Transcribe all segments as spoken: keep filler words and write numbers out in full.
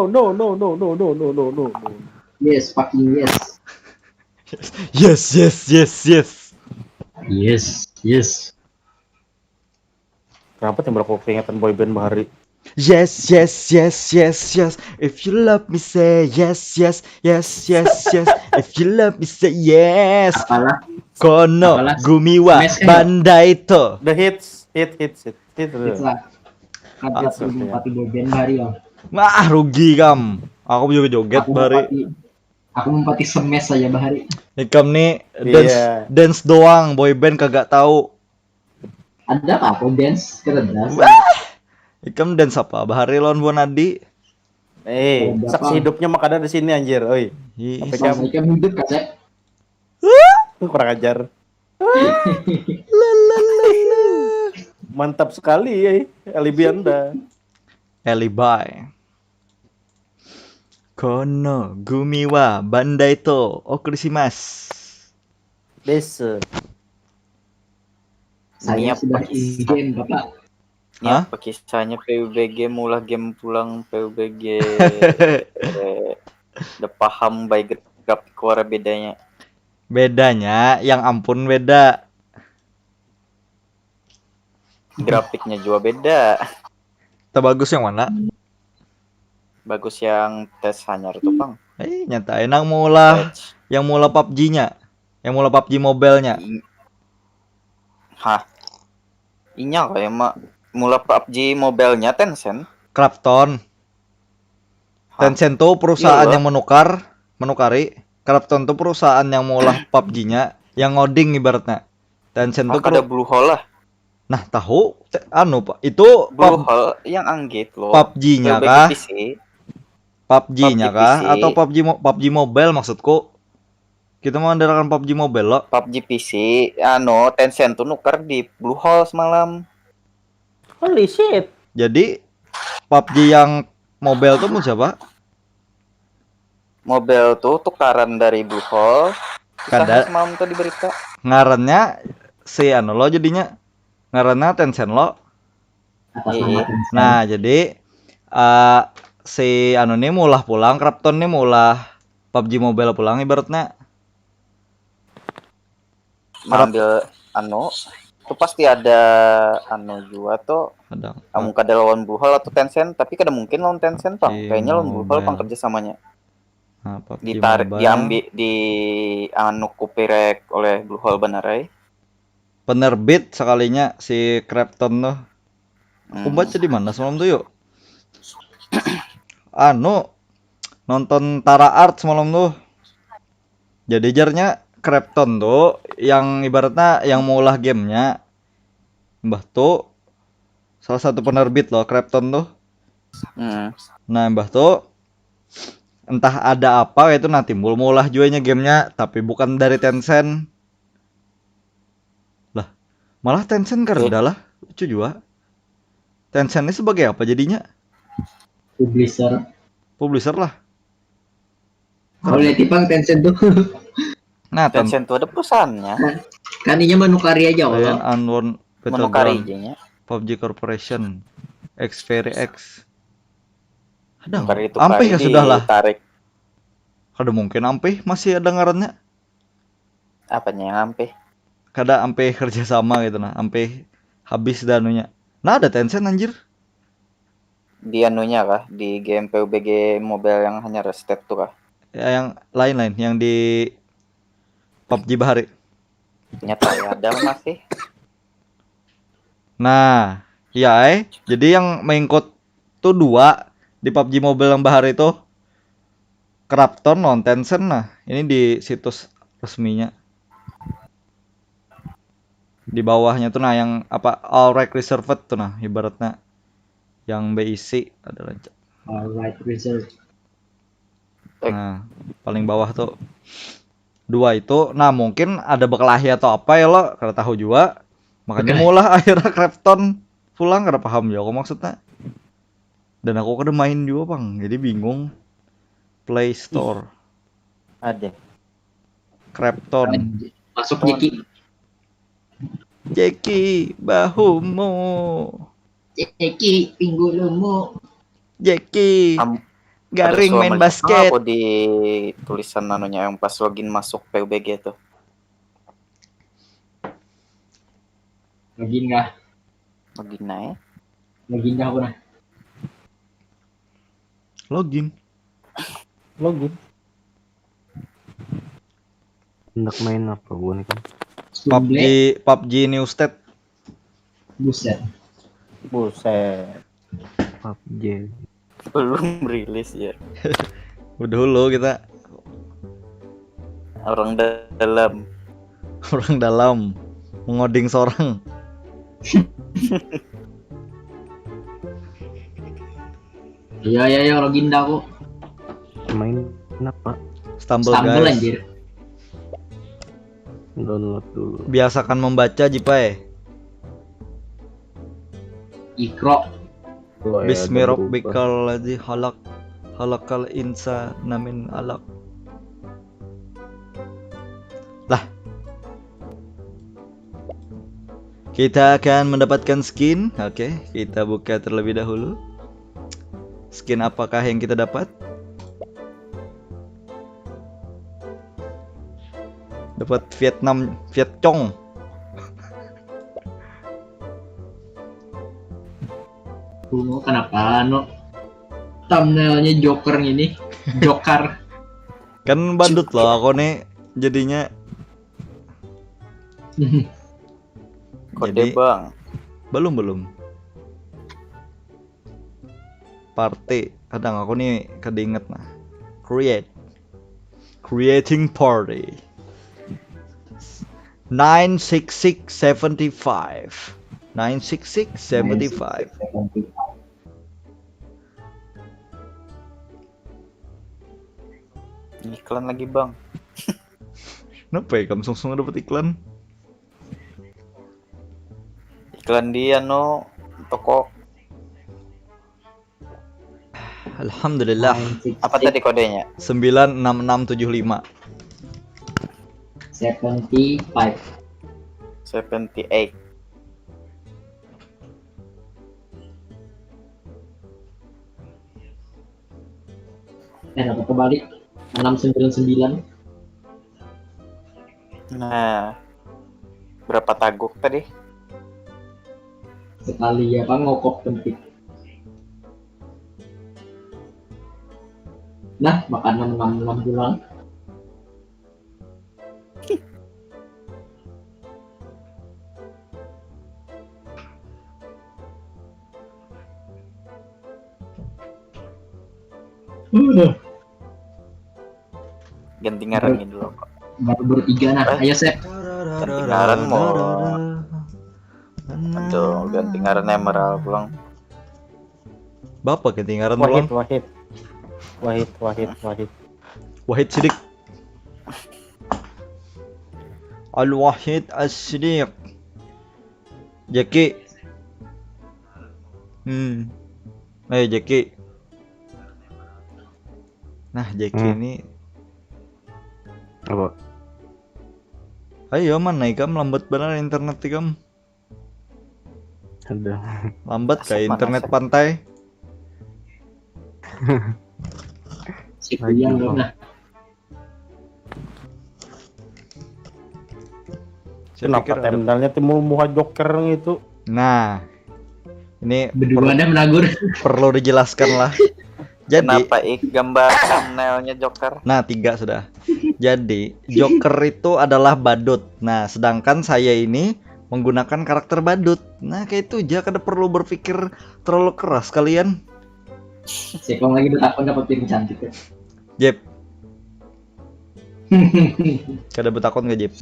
No, no, no, no, no, no, no, no, no. Yes, fucking yes. Yes, yes, yes, yes. Yes, yes. Kenapa timbul aku keingetan boyband bahari? Yes, yes, yes, yes, yes. If you love me, say yes, yes, yes, yes, yes. If you love me, say yes. Apalah? Kono, Apalah? Gumiwa, Mes, eh. Bandai to. The hits, hit, hits, hit, hit. It's lah. Kan Ah, aku oke. Bupati Boben hari ya. Wah, rugi kam. Aku juga joget Aku bahari. Bupati, aku Bupati semes saja bahari. Ikam nih dance Iya. dance doang, boyband kagak tahu. Ada apa aku dance? Keren dance. Ikam dance apa? Bahari lawan Buan Adi. Eh, Ada saksi apa? Hidupnya mah kada di sini anjir, oi. Ih, Tapi Sama ikan hidup kata. Kurang ajar. la, la, la, la. Mantap sekali ya, alibi Anda. Alibi. Kono, Gumiwa, Bandai to, Okrisimas. Desa. Saya Niat sudah pakai izin Bapak. Ini Hah? Apa kisahnya P U B G, mulah game pulang P U B G. Eh, udah paham by grafik wara bedanya. Bedanya, yang ampun beda. Grafiknya juga beda. Terbagus yang mana? Bagus yang tes hanyar tuh, Bang. Eh, nyata enang mula Tes. Yang mula PUBG-nya, yang mula PUBG Mobile-nya. I- Hah? Inya kayak ma mula PUBG Mobile-nya Tencent. Krafton. Hah? Tencent tuh perusahaan Iya, yang menukar, menukari. Krafton tuh perusahaan yang mula PUBG-nya, yang ngoding ibaratnya. Tencent Ah, tuh kada peru- Bluehole lah. Nah, tahu te- anu Pak, itu pub- Bluehole yang anggit loh. PUBG-nya Lebih kah? P C. PUBG-nya PUBG kah P C. Atau PUBG mo- PUBG Mobile maksudku? Kita mengandalkan PUBG Mobile loh. PUBG P C, anu Tencent tuh nuker di Bluehole semalam. Holy shit. Jadi PUBG yang mobile tuh mau siapa? Mobile tuh tukaran dari Bluehole. Kisahnya Kada. Semalam tuh di berita. Ngarannya si anu lo jadinya. Ngarannya Tencent lo. Atas Iya. Nama Tencent. Nah, jadi eh si anu nih mulah pulang, Krafton nih mulah PUBG Mobile pulang ibaratnya. Ngambil anu, itu pasti ada anu juga tuh. Ada. Amun kada lawan Bluehole atau Tencent, tapi kada mungkin lawan Tencent, Bang. Iya, Kayaknya lawan Bluehole, Bang, Mobile. Kerjasamanya. Nah, PUBG Ditarik, Mobile. Diambil, di anu copyright oleh Bluehole bener ai. Penerbit sekalinya si Krafton tuh. Aku Hmm. baca di mana semalam tuh yuk? Anu, nonton Tara Art semalam tuh. Jadi jarnya Krafton tuh yang ibaratnya yang maulah gamenya. Mbah tuh salah satu penerbit loh Krafton tuh. Hmm. Nah, mbah tuh entah ada apa itu nah timbul maulah juanya gamenya, tapi bukan dari Tencent. Lah, malah Tencent kereda lah, lucu juga. Tencent ini sebagai apa jadinya? Publisher. Publisher lah. Kalau lihat Ipang Tencent tuh. Nah, Ten- Tencent tuh ada perusahaannya. Kan inya menukari aja Ryan Allah. Unworn Menukari Battleground, jadinya. PUBG Corporation, Xperia X. Ada Menukari itu ampih ya sudah lah. Tarik. Kada mungkin ampih masih ada ngarannya. Apanya yang ampih? Kada ampih kerja sama gitu nah, ampih habis dah anunya. Nah, ada Tencent anjir. Di anunya kah? Di game P U B G Mobile yang hanya restet tuh kah? Ya, yang lain-lain yang di PUBG bahari. Nyata ya ada masih. Nah, iya eh. Jadi yang mengikut tuh dua di PUBG Mobile yang bahari tuh Krafton non Tencent nah. Ini di situs resminya. Di bawahnya tuh nah yang apa all right reserved tuh nah ibaratnya yang berisi ada rancak. Alright, reserve. Eh. Nah, paling bawah tuh dua itu. Nah, mungkin ada berkelahi atau apa ya lo, kada tahu juga. Makanya Berkelahi. Maulah akhirnya Krafton pulang, kada paham ya aku maksudnya. Dan aku kada main juga, Bang. Jadi bingung. Play Store. Ada. Krafton. Masuk Jeki. Jeki bahumu. Jeki pinggulumu. Jeki. Am- Garing main basket. Aku di tulisan anunya yang pas login masuk P U B G tuh. Login kah? Login naik. Login kah aku nah? Login. Login. Hendak main apa gua nih kan? PUBG, PUBG New State. Buset. Buset. PUBG. Belum rilis ya. Udah dulu kita. Orang dalam. Orang dalam. Mengoding seorang. Iya iya iya login dah aku. Main kenapa? Stumble, Stumble guys. Anjir. Download dulu. Biasakan membaca, Jipai. Ikro. Oh, ya, Bismi udah rabbikal ladzi khalaq, khalaqal insana min alaq. Lah. Kita akan mendapatkan skin. Oke, kita buka terlebih dahulu. Skin apakah yang kita dapat? Dapat Vietnam, Viet Cong. Kuno kenapa no thumbnailnya Joker ini? Joker. Kan badut loh aku nih jadinya. Kode Jadi- bang. Belum, belum. Party. Kadang aku nih kada inget nah. Create. Creating party. Nine six six seventy five. Nine six six seventy five. Iklan lagi bang. Kenapa ya kamu sungsung dapat iklan? Iklan dia no toko. Alhamdulillah. Apa tadi kodenya? Sembilan enam enam tujuh lima. Seventy five. Seventy eight. Eh dapat kebalik. Enam sembilan sembilan. Nah, berapa taguk tadi? Sekali ya kan ngokok penting. Nah, makan enam enam enam pulang. Uh, Ganti ngaran dulu kok. Baru bertiga nah. Eh? Ayo Sep. Ganti ngaran mau. Aduh, ganti ngaran emerald pulang. Bapak ganti ngaran Wahid, pulang. Wahid. Wahid, Wahid, Wahid. Wahid Sidik. Al Wahid As Sidik. Jeki. Hmm. Eh Jeki. Nah, Jeki Hmm. ini Apa? Ayo mana ikam lambat benar internet ikam. Ada. Lambat Asap kayak mana, internet Sep? Pantai. Si Kuyan dong nah. Saya Kenapa pikir ada- thumbnailnya timbul muka Joker gitu? Nah, ini Berdua dah menagur. perlu dijelaskan lah. Jadi Kenapa ik gambar thumbnailnya Joker? Nah, tiga sudah. Jadi, Joker itu adalah badut. Nah, sedangkan saya ini menggunakan karakter badut. Nah, kayak itu aja, kada perlu berpikir terlalu keras kalian. Sekong lagi udah takut dapat piring cantik ya. Jep, kada betakon gak, Jep?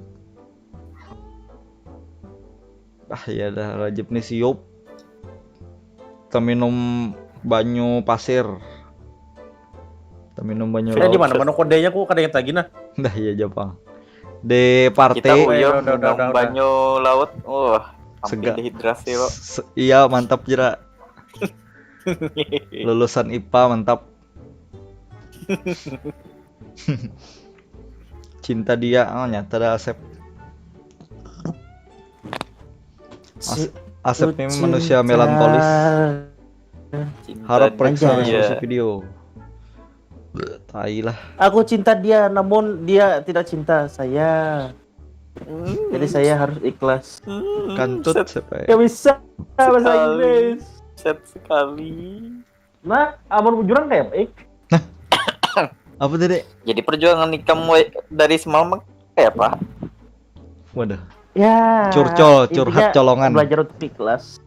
Ah, ya dah, Rajib nih siup. Kita minum banyu pasir. Kita minum banyu Kita di laut. Mana mana kodenya, aku kada ingat lagi nah. Dah, iya, Japang. Di party. Kita uyuh Udah, udah, minum udah, udah. Banyu laut. Wah, Sega- hampir dehidrasi kok. Se- iya, mantap jera. Lulusan I P A, mantap. Cinta dia, oh, nyata dah Asep. As- Asep ini manusia melankolis. Cinta Harap periksa dia. Resolusi Video. Tai lah. Aku cinta dia, namun dia tidak cinta saya. Jadi saya harus ikhlas. Kantut siapa ya? Gak bisa bahasa Inggris. Set sekali. Nah, amun bujuran kayak apa, Ik? Apa tadi? Jadi perjuangan ikam dari semalam kayak apa? Waduh. Ya. Curcol, curhat colongan. Belajar untuk ikhlas.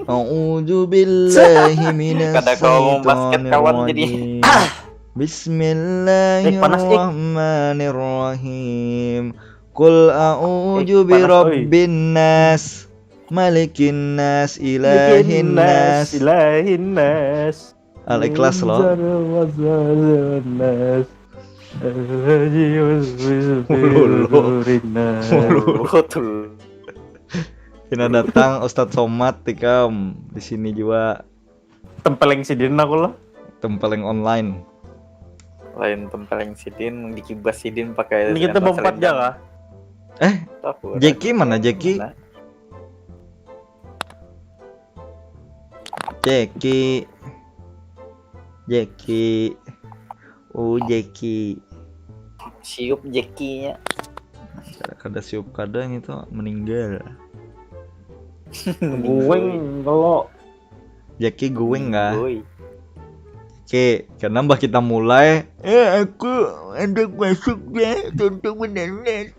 A'udzubillahi Kada kau mau basket kawan jadi. Bismillahirrahmanirrahim. Qul a'udzu birabbin nas, malikin nas, ilahin nas. Ilahin nas. Al-Ikhlas loh. Nas. Ululu. Betul. Pina datang Ustadz Somad tikam di sini juga. Tempeleng sidin aku loh. Tempeleng online. Lain tempeleng sidin, dikibas sidin pakai. Ini kita mau empat jaga. Eh, Jeki mana Jeki? Jeki. Jeki. Uh, Jeki. Siup Jekinya. Kada siup kada itu meninggal. Gueng kalau Jeki gueng kah? Woi. Oke, kenapa kita mulai? Eh, aku hendak masuk ya, tonton mendarat.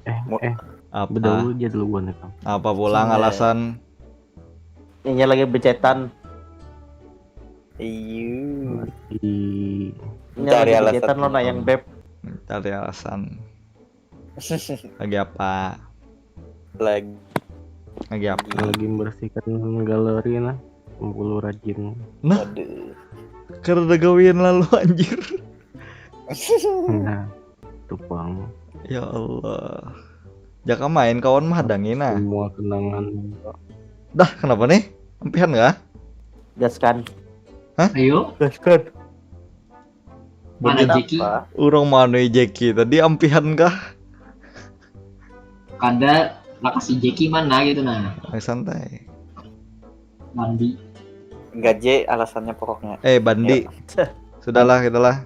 Eh, Mu- eh, Apa? Bedahulu aja dulu buat rekam. Apa pulang Iya. Alasan? Inya lagi becetan. Iya. Di Inya Cari lagi alasan. Becetan lo nah yang beb. Cari alasan. Lagi apa? Lagi. Lagi apa? Lagi membersihkan galeri nah. Bengkulu rajin. Nah, Aduh. Karena gawian lalu anjir. Nah, tupang. Ya Allah. Jaka main kawan mah hadangi nah. Semua kenangan. Dah, kenapa nih? Ampihan kah? Gaskan. Ayo, Gaskan. mana Begitu. Jeki? Apa? Urang mana Jeki tadi ampihan kah? Kada, lakasi Jeki mana gitu nah. Eh, santai. Mandi. Gaje alasannya pokoknya. Eh, Bandi. Sudahlah, kita lah.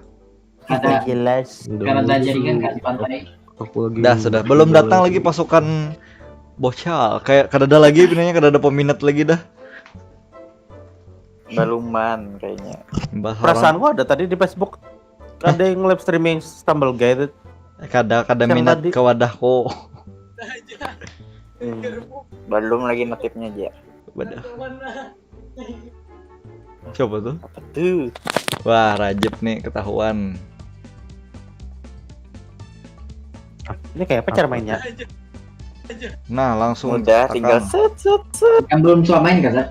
Kada, Jelas. kada ada jaringan kan di pantai. Aku lagi. Dah, sudah. Belum datang lagi pasukan Bocal. Kayak kada ada lagi pinanya, kada ada peminat lagi dah. Baluman kayaknya. Bahas Perasaanku ada tadi di Facebook. Ada yang live streaming Stumble Guy. Kada, kada Siapa minat tadi? Ke wadahku. Belum lagi notifnya aja. Wadah. Coba tuh. Apa tuh? Wah, Rajib nih ketahuan. Ini kayak apa cara mainnya? Nah, langsung Udah tekan. Tinggal set set set. Kan belum suah main kan, Sat?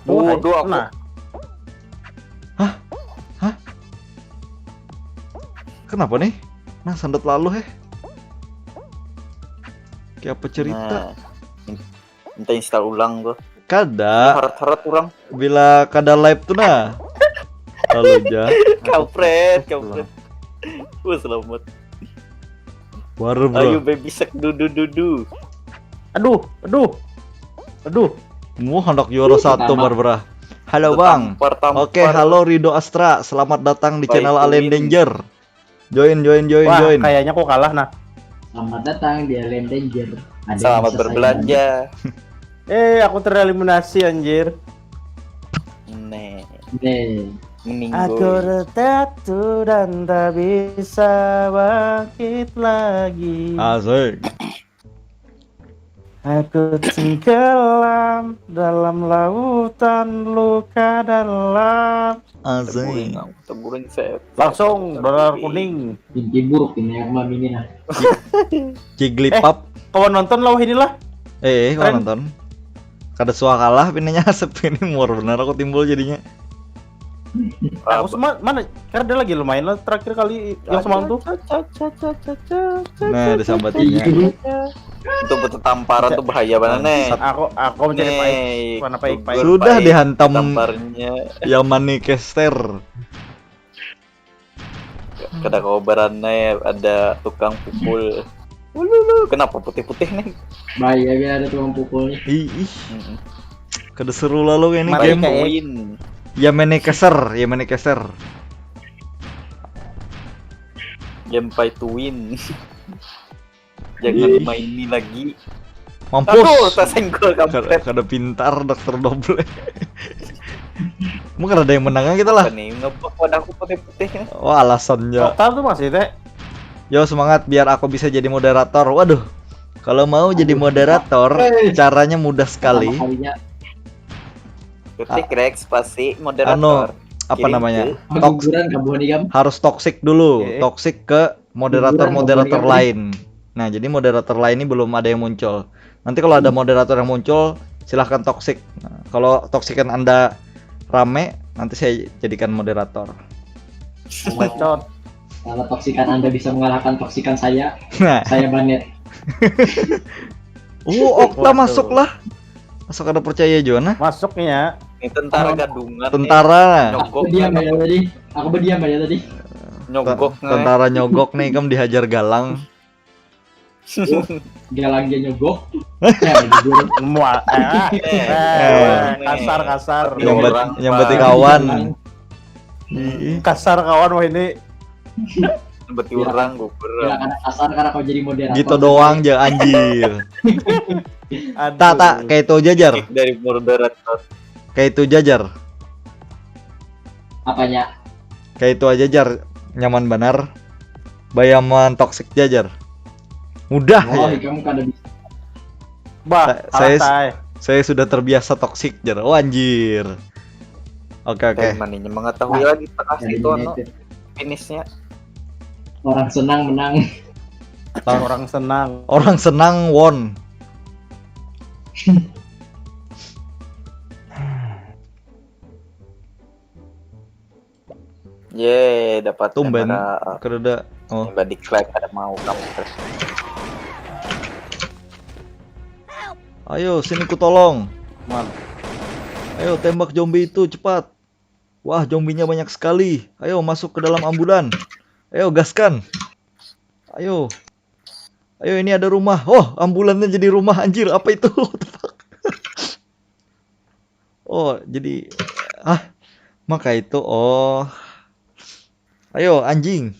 Waduh, aku Nah, Kenapa nih? Nah, sandat lalu heh. Kayak apa cerita? Nah, minta install ulang tuh. Kada. Heret-heret orang. Bila kada live tuh nah. Lalu aja. Kampret, kampret. Wah, selamat. Baru, Ayo bro. Baby Shark, dudu dudu. Aduh, aduh. Aduh. Mu hendak juara satu, Barbara. Halo, Bang. Tampar, tampar. Oke, halo Rido Astra. Selamat datang di Baik, channel Alien Win. Danger. Join, join, join, Wah, join. Kayaknya aku kalah nah. Selamat datang di Alien Danger. Ada yang Selamat bisa berbelanja. Eh, aku tereliminasi anjir. Nih, Deh. mending Aku gue. Terjatuh dan tak bisa bangkit lagi. Asik. Aku tenggelam dalam lautan luka dalam. Asik. Teguring, teguring saya. Langsung dolar kuning. Mimpi buruk ini aku mah ini nah. Jigglypuff. Kawan nonton lah inilah. Eh, eh, Keren. Nonton. Kada suah kalah pinanya asep ini muar benar aku timbul jadinya. Aku sema- mana? Karena dia lagi lumayan lah terakhir kali yang semalam tuh. Nah, disambatnya. Itu betul tamparan tuh bahaya banget nih. Aku aku mencari Pak Ike. Nih, Mana Pak Ike? Pak Ike? Sudah Baik, dihantam tamparnya. Yamani Kester. Kada kawabarannya ada tukang pukul. Ululu, kenapa putih-putih nih? Bahaya bila ada tukang pukul nih. Ih, ih, Mm-mm. kada seru lalu kayak ini Mati game. kayak- Win. Ya mene keser, ya mene keser. Game pay to win. Jangan Ih. Dimaini lagi. Mampus. Aduh, tersenggol Kada, kampret. Kada pintar dokter Doble. Emang kada ada yang menang kita lah. Apa nih, ngebug wadahku putih-putih nih. Wah, alasannya. Total tuh masih teh. Yo, semangat biar aku bisa jadi moderator. Waduh. Kalau mau jadi moderator, Hei. Caranya mudah sekali. Pertama kalinya Ketik Rex pasti moderator. Apa Kirim namanya? ke Toks keguguran kabuhan ikam. Harus toxic dulu, Oke. Toxic ke moderator-moderator Hiburan, lain. Nah, jadi moderator lain ini belum ada yang muncul. Nanti kalau ada moderator yang muncul, silahkan toxic. Nah, kalau toxican Anda rame, nanti saya jadikan moderator. Bacot. Kalau toksikan Anda bisa mengalahkan toksikan saya, Nah, saya banet. uh, Okta Waduh. Masuk lah. Masuk ada percaya juga nah. Masuknya. Ini tentara Oh. Gadungan. Tentara. Nyogok. Aku diam aja tadi. Aku berdiam aja tadi. Nyogok Tentara nyogok nih, kamu dihajar galang. Galang dia nyogok. Ya, jujur. Semua. Eh, eh, Eh, eh, kasar kasar. Nyambat, Orang, nyambati Pak. kawan. Galang. Ih, Kasar kawan wah ini. Berarti orang gugur. Ya, karena kasar karena kau jadi moderator. Gitu doang ja anjir. Aduh. Tak, tak, kayak itu aja jar. Kick dari moderator. Kayak itu aja jar. Apanya? Kayak itu aja jar. Nyaman benar. Bayaman toxic aja jar. Mudah Oh, ya. Kamu kada bisa. Bah, Sa- saya- santai. Saya sudah terbiasa toxic jar. Oh anjir. Oke, oke. Dari maninya mengetahui lagi tengah Jadi situ anu United. Finishnya. Orang senang menang. Orang senang. Orang senang won. Ye, dapat Tumben kamera. Kereda. Oh. Tiba di crack ada mau kamu. Ayo sini ku tolong. Man. Ayo tembak zombie itu cepat. Wah, zombinya banyak sekali. Ayo masuk ke dalam ambulan. Ayo gaskan. Ayo. Ayo ini ada rumah. Oh, ambulannya jadi rumah anjir. Apa itu? What the fuck? Oh, jadi ah, maka itu. Oh. Ayo anjing.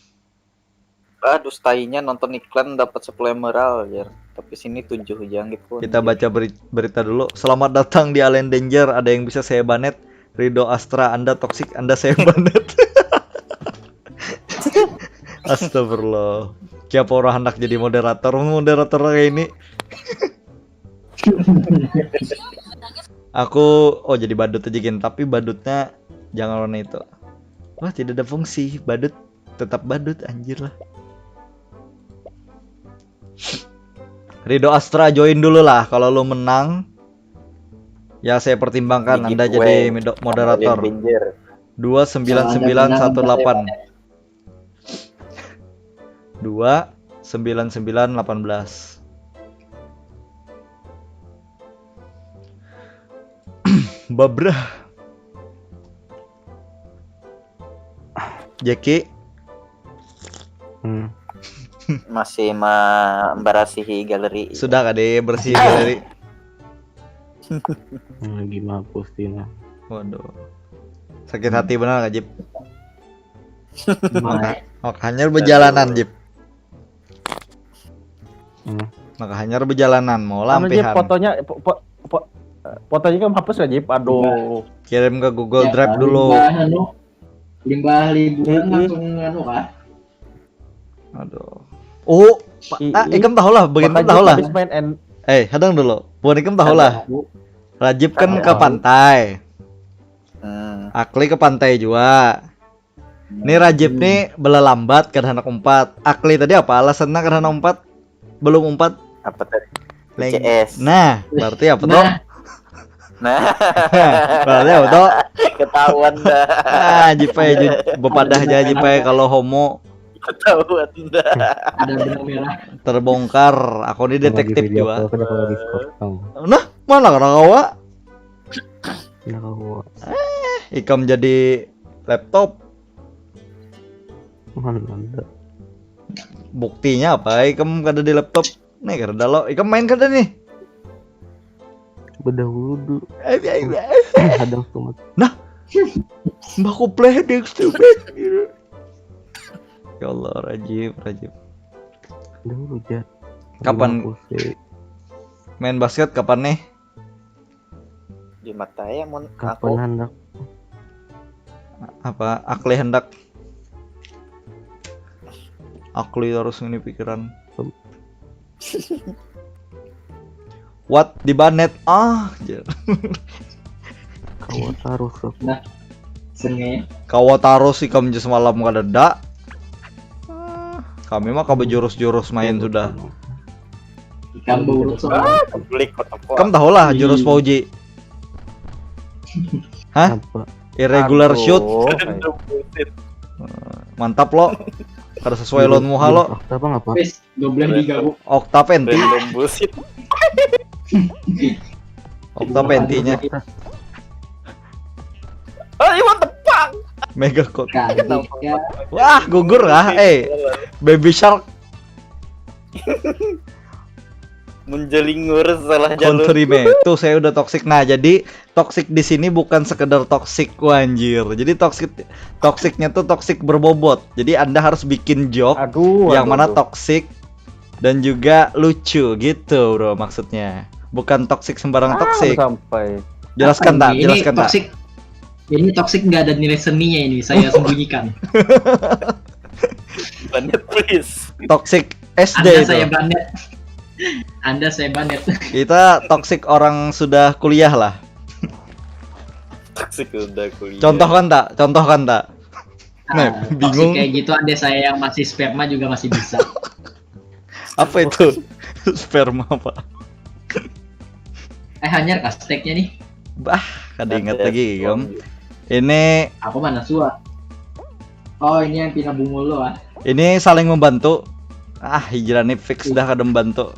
Ah, dustainya nonton iklan dapat sepuluh emerald ya. Tapi sini tujuh aja gitu. Kita baca beri- berita dulu. Selamat datang di Alien Danger. Ada yang bisa saya banet? Rido Astra, Anda toxic, Anda saya banet. Astagfirullah. Siapa orang hendak jadi moderator? Moderator kayak ini. Aku oh jadi badut aja gin, tapi badutnya jangan warna itu. Wah, tidak ada fungsi. Badut tetap badut anjir lah. Rido Astra join dulu lah kalau lu menang. Ya saya pertimbangkan Di Anda giveaway. Jadi medo- moderator. Alien Danger. Dua sembilan sembilan satu delapan. Dua sembilan sembilan delapan belas. Babrah. Jeki. Hmm. Masih membersihi galeri. Sudah kade bersih galeri? Lagi mampus Tina. Waduh. Sakit hati benar gak Jip? Gimana? Makanya berjalanan Jip. Hmm. Makanya berjalanan mau Anu, Jip, lampihan. Fotonya po- po- po- fotonya kan hapus gak Jip? Aduh. Kirim ke Google Ya, Drive dulu. Limbah anu, limbah liburan Mm-mm. Langsung anu kah? Aduh. Oh, pa- I- ah, i- ikam tahu lah, bagian Makanya tahu lah. Habis main en- Eh, hadang dulu. Bukan ikam tahu lah. Aku Rajib kan Tahu, ke tahu. Pantai. Hmm. Akli ke pantai juga. Nih Rajib Hmm. nih belalambat kada handak umpat. Akli tadi apa alasannya kada handak umpat? Belum umpat. Apa tadi? Leng- C S. Nah, berarti apa tuh? Nah. Nah, Berarti apa tuh? Ketahuan dah. Ah, Jipai ju- bepadah aja Jipai kalau homo Ketahuan dah. Ada benang merah. Terbongkar. Aku ini Kalau di detektif video juga. call, kenapa lagi potong? Nah, mana orang kawa? Nah, kawa. Ikam jadi laptop. Mana ada? Buktinya apa? Ikam kada di laptop. Nih kada lo. Ikam main kada nih? Bedahulu dulu. Eh, eh, eh. Hadang tuh. Nah, Mbah kupleh dek stupid gitu. Ya Allah, Rajib, Rajib. Aduh, hujat. Kapan? Pusing. Main basket kapan nih? Di mata ya mun Kapan aku hendak? Apa? Akli hendak. Akli harus ini pikiran. What di banet? Ah, jar. Kawa tarus aku. Seni Kawa tarus ikam je semalam kadada. Ah, kami mah kawa jurus-jurus main sudah. Ikan buruk soalnya. Klik kotak. Kamu tahu lah jurus Fauji. Hah? Apa? Irregular shoot. Oh, Mantap lo. Kada sesuai lawan muha lo. Apa ngapa? Wis, dua belas tiga bu. Okta penti, random bullshit. Okta pentinya. Oh, you want the fuck? Mega kok. Kali ya. Wah, gugur lah. Eh, baby shark. Menjelingur salah jalur. Country me. Tuh saya udah toxic. Nah, jadi toxic di sini bukan sekedar toxic, wah, anjir. Jadi toxic, toxicnya tuh toxic berbobot. Jadi Anda harus bikin joke Aduh. yang aduh, mana aduh. Toxic dan juga lucu gitu, bro, maksudnya. Bukan toxic sembarang Ah, toxic. Sampai. Jelaskan Apa tak? ini? Ini Jelaskan tak? Toxic. Ini toxic nggak ada nilai seninya ini. Saya sembunyikan. Banet, please. Toxic S D Anda itu. Saya banet. Anda saya banet. Kita toxic orang sudah kuliah lah. Toxic udah kuliah. Contohkan tak? Contohkan tak? Nah, Ah, toxic bingung. Kayak gitu, ada saya yang masih sperma juga masih bisa. Apa itu? Sperma apa? Eh, hanyar kasteknya nih. Bah, kada ingat Ada lagi, Om. Ini Aku mana suah. Oh, ini yang pina bungul lo ah. ini saling membantu. Ah, hijrah nih fix dah kada membantu.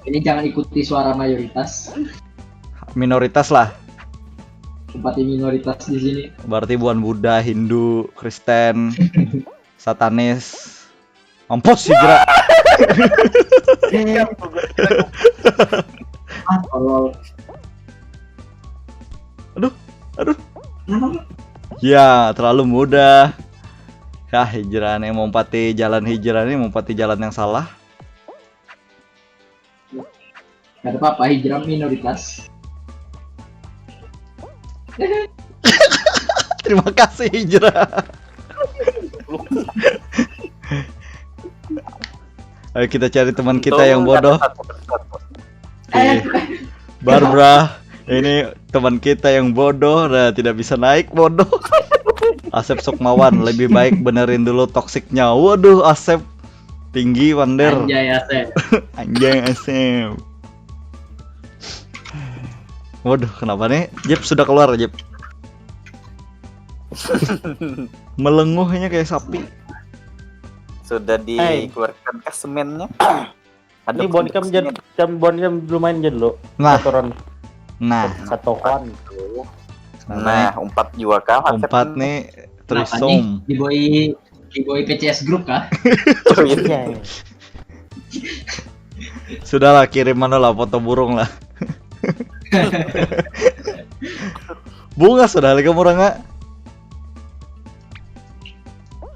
Ini jangan ikuti suara mayoritas. Minoritas lah. Seperti minoritas di sini. Berarti bukan Buddha, Hindu, Kristen, Satanis. Mampus hijrah. Ah, tolol. Aduh, aduh. Kenapa? Ya, terlalu mudah. Ya, hijrah nih, maumpati jalan hijrah nih, maumpati jalan yang salah. Gak ada apa-apa, hijrah minoritas. Terima kasih, hijrah. Ayo kita cari teman kita yang bodoh. Ih, Barbara, ini teman kita yang bodoh, nah, tidak bisa naik, bodoh. Asep Sukmawan, lebih baik benerin dulu toksiknya. Waduh, Asep tinggi, Wander. Anjay Asep. Anjay, Asep. Waduh, kenapa nih? Jep sudah keluar, Jep. Melenguhnya kayak sapi. Sudah dikeluarkan kah semennya? Ada Ini boncam semen. Jep, boncam lumayan Jep lo. Nah, Kotoran nah, katokan. Nah, umpat juga kah? Umpat nih Kenapa threesome. Di boy di boy P C S group kah? Iya. Sudahlah, kirim mana lah foto burung lah. Bunga sudah lagi orang nggak?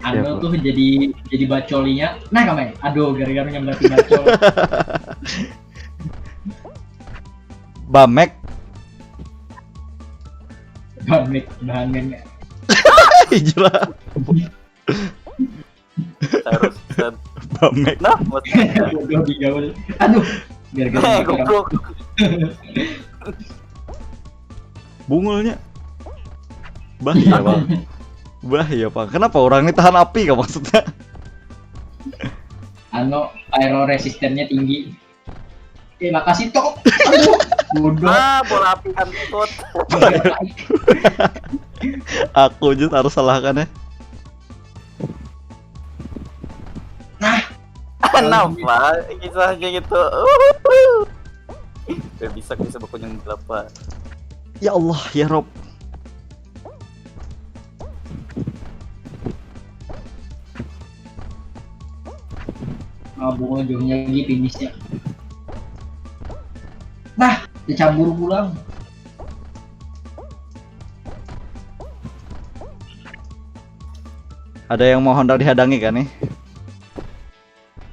Anu tuh jadi jadi bacolinya. Nah, kamai. Aduh, gara-gara nyambat bacol. Bamek. Bamek bahannya. Hijrah. Harus set. Bamek. Nah, buat Bodoh digaul. Aduh, gara-gara eh itu. Goblok. Bungulnya. Bahaya, Bang. Bahaya, Bang. Kenapa orang ini tahan api kah maksudnya? Anu, pyro resistennya tinggi. Eh, makasih, Tok. Aduh, bodoh. Ah, bola api kantut. Aku aja harus salahkan ya. Kenapa kisahnya gitu? Gak bisa, bisa berkunjung berapa? Ya Allah, ya Rob. Ah, bunga jauhnya lagi finishnya. Nah, dicabur pulang. Ada yang mau hendak dihadangi kan nih?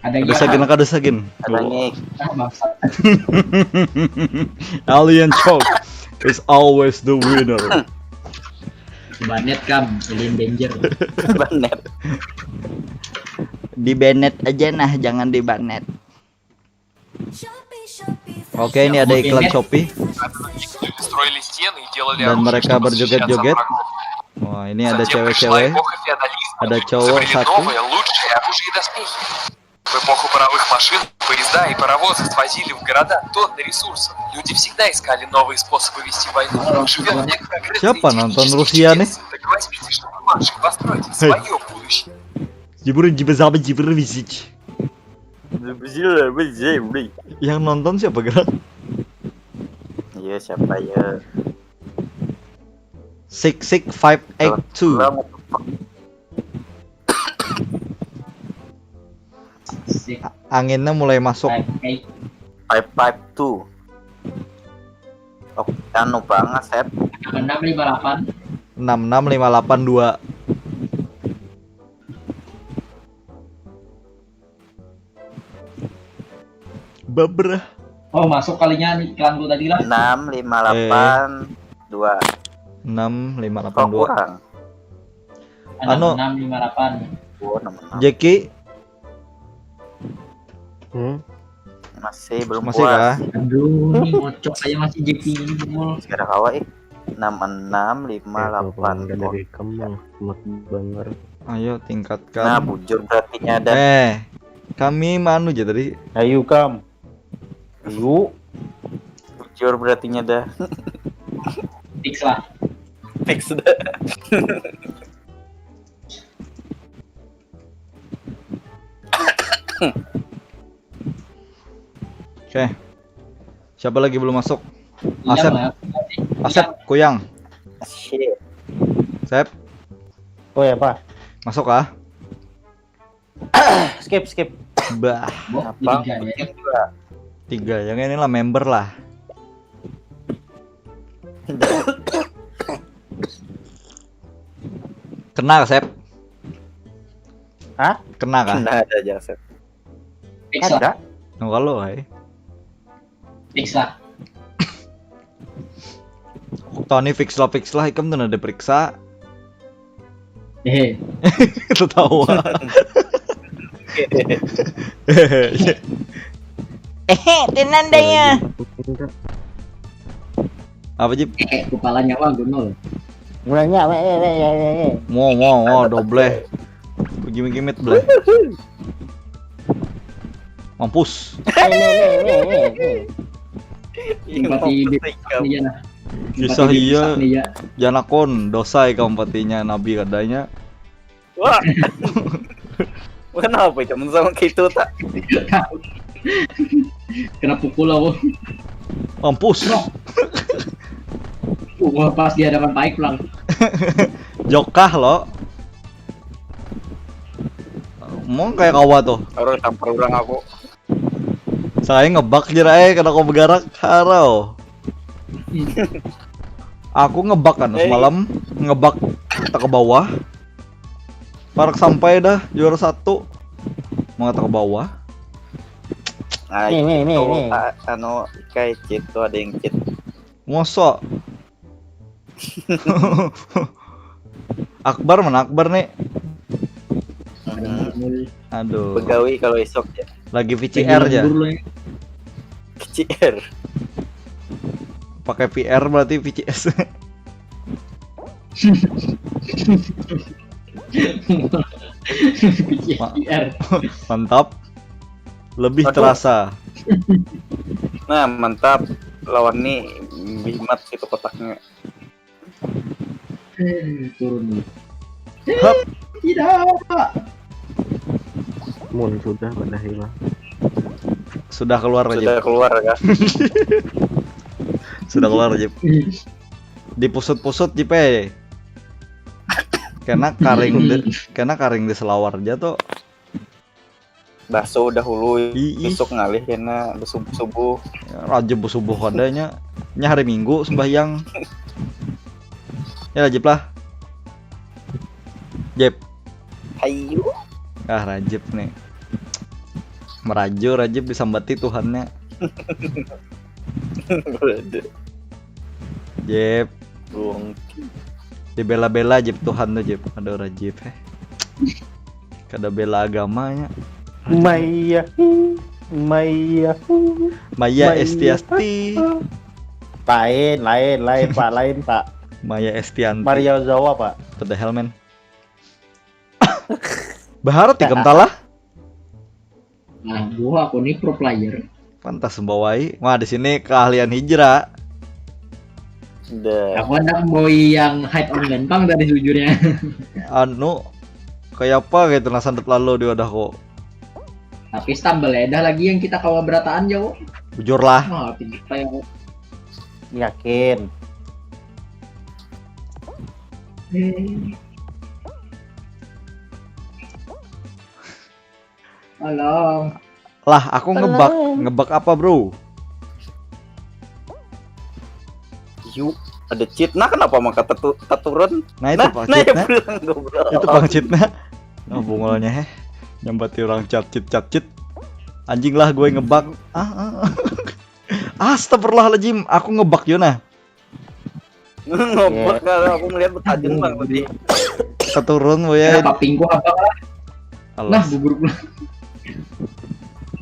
Ada Kada sagin, kada sagin. Ada nih. Ah, bangsat. Alien choke is always the winner. Banet kam, alien danger. Banet. Di Bennett aja nah, jangan di Banet. Oke, ini ada iklan Shopee Строили стены и делали dan оружие, mereka чтобы защищаться от berjoget-joget. врагов. Wah, ini ada Затем пришла cewek-cewek, эпоха феодализма. ada Люди cowok изобрели satu. Новые, лучшие оружие и доспехи. В эпоху паровых машин поезда и паровозы свозили в города тонны ресурсов. Люди всегда искали новые способы вести войну. Мы живем в век прогресса и Siapa nonton технических Rusia nih? чудес. Так возьмите же, бумажек, постройте свое будущее. Jibur jiba sama jibur bisik. Yang nonton siapa gerak? Iya, siapa ya? Six six five eight two. Sik, Anginnya mulai masuk. five, eight, Five five two. Oke, anu banget, Sep. enam lima delapan. Enam enam lima delapan dua. Bebreh. Oh, masuk kalinya nih iklan gua tadi lah. Enam lima delapan dua. Enam lima Kok delapan dua. Kurang? Anu. Enam lima delapan. Oh, enam enam. Jeki, Hmm? Masih belum masih puas. Kah? Aduh, ini ngocok aja masih J P ini bungul. Masih kada kawa, eh. Enam enam lima Eh, kalau delapan. nggak dari kamu, mat banar. Ayo Nah, tingkatkan. Bujur berarti ada. Eh, kami manu aja tadi. Ayo kam. Ayo. Bujur berarti ada. Fix lah. Fix dah. Oke. Siapa lagi belum masuk? Iya, Asep. Mas. Asep, Kuyang. Shit. Sep, Oh ya, Pak. masuk kah? Skip, skip. Bah, Boh, Apa? tiga ya. Bikin dua. tiga. Yang ini lah member lah. Kenal, Sep? Hah? Kenal kah? Nah, ada aja, Sep. Fix lah. Ada. Nang kalau, hai. Fix lah. Tony fix lah, fix lah, ikam tuh ada periksa. Eh, Ketawa. Eh, tenan daya. Apa, Jip? eh, kepala nyawa gunul. Mulanya, weh, weh, weh, weh, weh. Mau, mau, mau, dobleh. Gimit-gimit, bleh. Mampus. Weh, weh, weh, weh, weh. Empati Mampus bebas ikam. aja lah. Kisah Empati iya, bebas aja. janakon, dosa ikam patinya nabi kadanya. Wah. Kenapa ikam sama kayak itu, tak? Kena pukul aku. Mampus. Wah, pas di hadapan Paik pulang. Jokah lo. Mau kayak kawa tuh. Orang tampar orang aku. Saya ngebak jera eh, kada kau begarak, harau. Aku ngebak kan Eh. semalam, ngebak kita ke bawah. Parak sampai dah juara satu. Mau kita ke bawah. Nah, Nih, nih, nih, itu, nih. ah, anu, kayak cheat tuh, ada yang cheat. Mosok. Akbar mana Akbar nih? Hmm, Aduh. Begawi kalau esok ya. Lagi V C R aja. Lembur lu ya. V C R. Pakai V R berarti V C S. V C R. Mantap. Lebih Aduh. Terasa. Nah, mantap. Lawan nih bimat itu kotaknya. Eh, turun nih. Hup. Tidak. Mun sudah pada hilang. Sudah keluar aja. Sudah keluar kan? Sudah keluar aja. Dipusut-pusut aja, eh. Karena karing di, karena karing di selawar aja tuh. Baso dahulu Ih, ih. Besok ngalih kena subuh-subuh. Ya, raja bersubuh adanya. Nya hari Minggu sembahyang. Ya Jep lah. Jep. Ayu. Ah, Rajib nih. Merajo Rajib disambati Tuhannya. Jeb. Gongki. Dibela-bela Jeb Tuhan tuh, Jeb. Aduh, Rajib, eh. Kada bela agamanya. Maya, Maya, Maya Estiasti. Lain, lain, lain, Pak, lain, Pak. Maya Estianti. Maria Ozawa, Pak. Padahal, men. Baharat ikam talah. Nah, gua aku nih pro player. Pantas membawai. Wah, di sini keahlian hijrah. Dah. Aku anak boy yang hide on gampang tadi sejujurnya. Anu, kayak apa gitu nah santet lalu di wadahku. Tapi stumble ya, dah lagi yang kita kawa berataan jauh. Bujur lah. Wah, tinggi kayak aku. Yakin. Eh. Tolong. Lah, aku ngebak, ngebak apa, bro? Yu, ada cheat. Nah, kenapa maka tetu- teturun? Nah, itu nah, Pak nah, cheat, ya nah. Pulang, goblok. Itu Bang cheat, nah. Nah, bungulnya, heh. Nyambati orang cat cheat, cat cheat. Anjing lah gue ngebak. Ah, ah. Astagfirullahaladzim, aku ngebak yo nah. Ngobak kalau aku ngeliat betajun, Bang, tadi. Keturun, boy, ya. Kenapa pingku abang lah? Alas. Nah, gugur pulang.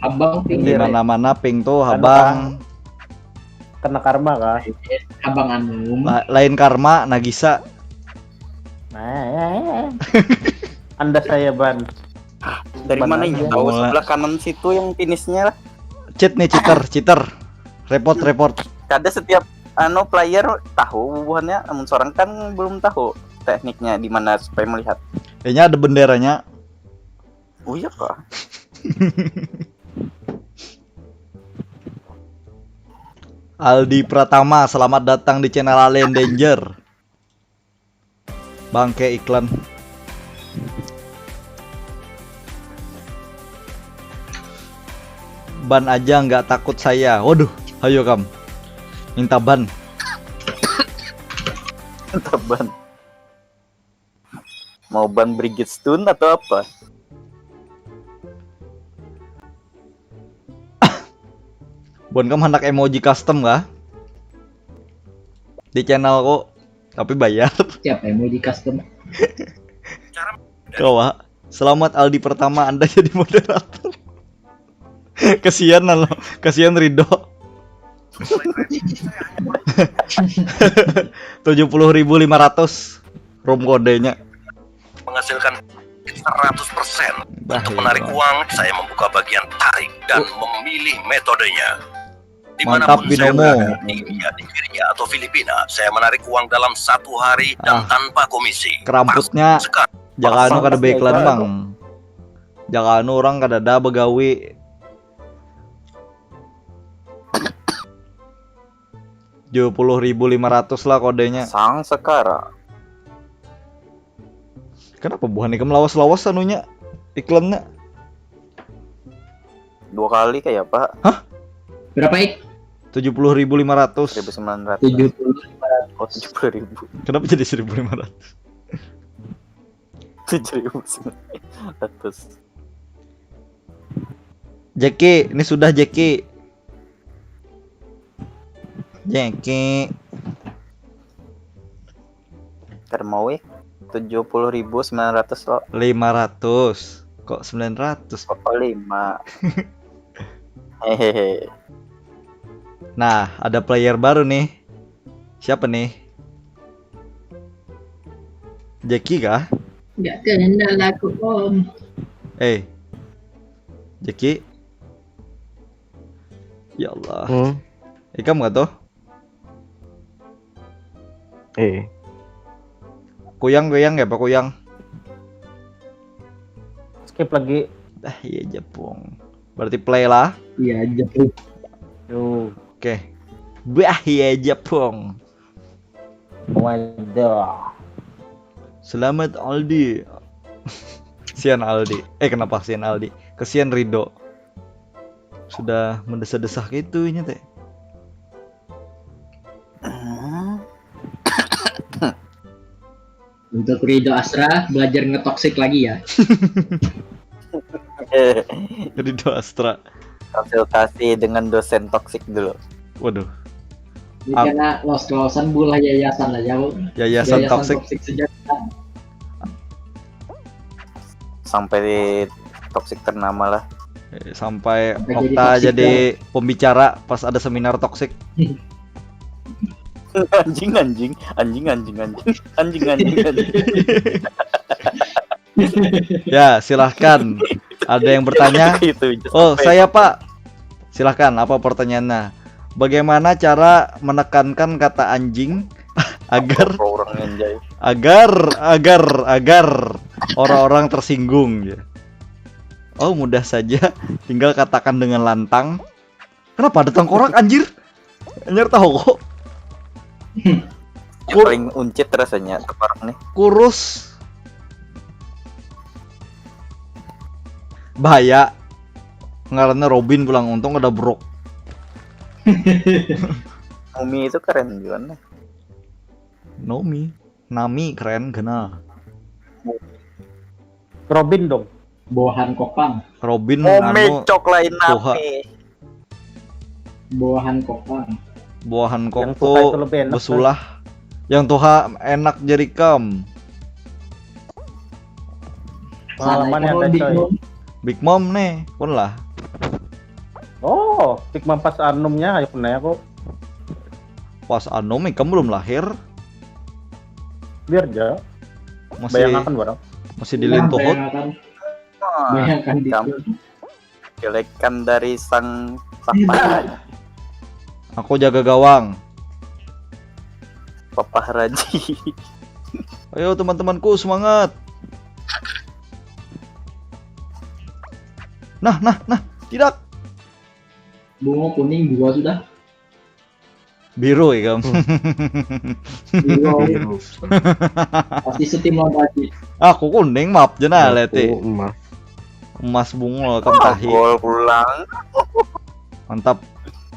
Abang ping. Di mana-mana ping tuh, kena abang. Kena karma kah? Abang anu. La- lain karma, Nagisa. Nah, anda saya ban. Dari mana ini tahu sebelah kanan situ yang finishnya lah? Cheat nih, cheater, cheater. Report, report. Kada setiap anu player tahu bubuhannya, namun seorang kan belum tahu tekniknya di mana supaya melihat. Kayaknya ada benderanya. Oh iya kah? Aldi Pratama, selamat datang di channel Alien Danger. Bangke iklan. Ban aja nggak takut saya. Waduh, hayo kam. Minta ban. Minta ban. Mau ban Brigit Stun atau apa? Buhan kam handak emoji custom kah? Di channelku, tapi bayar. Siapa emoji custom? Kawa. Selamat Aldi Pratama, Anda jadi moderator. Kesian lo, kesian Rido. Tujuh puluh ribu lima ratus room kodenya. Menghasilkan seratus persen. Bah, untuk menarik uang, saya membuka bagian tarik dan memilih metodenya. Mantap, dimanapun saya Binomo. Berada, di India, Nigeria, atau Filipina, saya menarik uang dalam satu hari dan ah, tanpa komisi. Keramputnya. Jangan anu kada baiklan, Bang. Jangan anu orang kada ada begawi. Tujuh puluh ribu lima ratus lah kodenya. Sang sekara. Kenapa buhan ikam lawas-lawas anunya, iklannya? Dua kali kayak apa? Hah? Berapa, Ik? Tujuh puluh ribu lima ratus. Seribu sembilan ratus. Tujuh puluh lima ratus. Oh, tujuh puluh ribu. Kenapa jadi seribu lima ratus? Tujuh ribu sembilan ratus. Jeki, ini sudah, Jeki. Jeki. Kada mau, wih. Tujuh puluh ribu sembilan ratus lo. Lima ratus. Kok sembilan ratus? Kok lima? Hehehe. Nah, ada player baru nih. Siapa nih? Jeki kah? Nggak kenal aku, Om. Eh. Jeki. Ya Allah. Hmm. Ikam nggak tuh? Eh. Kuyang, kuyang ya, Pak Kuyang? Skip lagi. Ah, iya, Jepung. Berarti play lah. Iya, Jepung. Yo. Oke. Bah, iya, Jepung. Waduh. Selamat Aldi. Sian Aldi. Eh, kenapa sian Aldi? Kesian Rido. Sudah mendesah-desah gitu inya teh. Untuk Rido Astra, belajar ngetoxic lagi ya. Rido Astra. Konsultasi dengan dosen toxic dulu. Waduh. Ini karena los-losan bulah yayasan aja, Bu. Yayasan toxic. Toxic sejak sampai toxic ternama lah. Eh, sampai Okta jadi pembicara pas ada seminar toxic. Anjing, anjing, anjing, anjing, anjing, anjing, anjing, anjing. Ya, silahkan. Ada yang bertanya? Oh, saya, Pak. Silahkan, apa pertanyaannya? Bagaimana cara menekankan kata anjing agar agar agar agar orang-orang tersinggung ya? Oh, mudah saja. Tinggal katakan dengan lantang. Kenapa ada tengkorak, anjir? Anjir, tahu kok. Kur- paling uncit rasanya tengkorak nih. Kurus. Bahaya. Ngarannya Robin pulang, untung ada Brock. Nomi itu keren juga nih. Nomi, Nami keren kena. Robin dong. Buahan kokang. Robin. Ome anu, cok lain tuha. Nami. Buahan kokang. Buahan kok tuh lebih enak, besulah. Yang tuha enak jadi kam. Pengalaman yang ada, Big Mom. Big Mom nih, pun lah. Oh, Big Mom pas anumnya, ayo pernah aku. Pas anum, ikam belum lahir. Biar aja. Masih, bayangkan barang. Masih di lintuhut. Bayangkan. Bayangkan di jelekan dari sang papa. Aku jaga gawang. Papa Raji. Ayo teman-temanku, semangat. Nah, nah, nah, tidak. Bunga kuning dua sudah. Biru ya kamu. Biru. Pasti setim lawan Raji. Aku kuning, maaf je nah. Aku leti emas. Emas bungul kam tahi. Gol pulang. Mantap.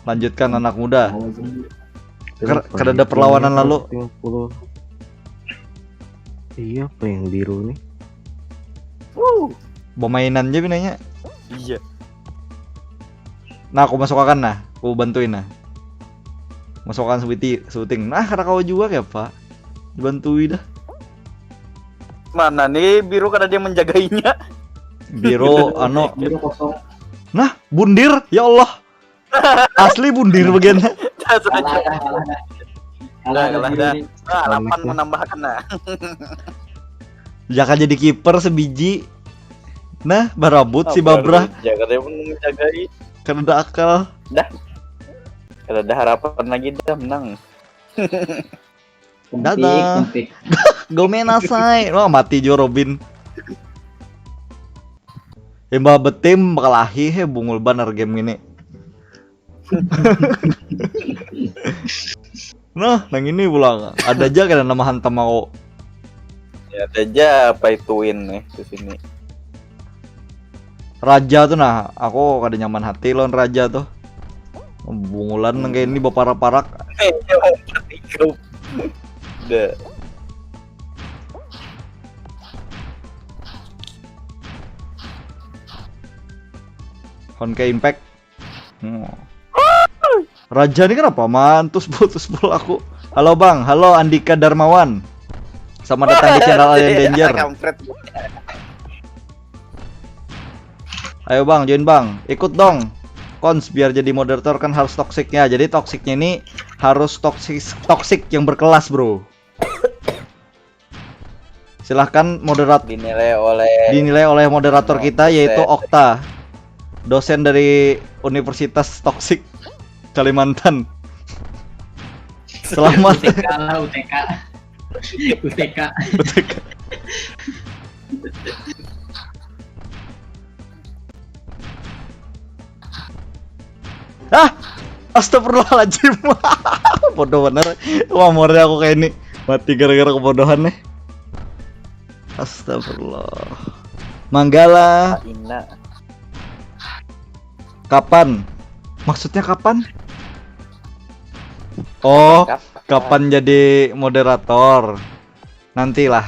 Lanjutkan anak muda. Kada ada perlawanan lalu. Iya, apa yang biru nih? Bemainan aja binanya. Iya. Nah, aku masuk akan nah, aku bantuin nah. Masuk akan sebuti, sebuting. Nah, kada kawa juga kayak apa? Dibantui dah. Mana nih biru kada ada yang menjagainya? Biru anu. Biru kosong. Nah, bundir, ya Allah. Asli bundir bagian. Kalah, kalah, kalah. Kalah, kalah, kalah. Nah, harapan menambahkan nah. Jaka jadi kiper sebiji. Nah, barabut si Babra. Jaka dia pun menjagai. Kada ada akal. Dah. Kada ada harapan lagi dah menang. Dadah. Gomenasai. Wah, mati jo Robin. Imbah betim bakalahi he, bungul banar game ini. Nah, nang ini pulang. Ada aja kada nama hantam aku. Ya, ada aja apa ituin nih di sini. Raja tuh nah, aku kada nyaman hati lawan raja tuh. Bungulan nang kayak ini baparak-parak. Udah. Honkai Impact. Hmm. Raja ini kenapa mantus putus pul aku? Halo bang, halo Andika Darmawan. Selamat datang di channel Alien Danger. Ayo bang, join bang, ikut dong. Cons biar jadi moderator kan harus toxicnya. Jadi toxicnya ini harus toxic toxic yang berkelas bro. Silahkan moderat dinilai oleh dinilai oleh moderator kita yaitu Okta, dosen dari Universitas Toksik Kalimantan. Selamat. U T K lah, U T K. U T K. U T K. Ah, astagfirullahaladzim. Bodoh bener. Wah, mornya aku kayak ini mati gara-gara kebodohan nih. Astagfirullah. Manggala. Kapan? Maksudnya kapan? Oh, kapan jadi moderator? Nantilah.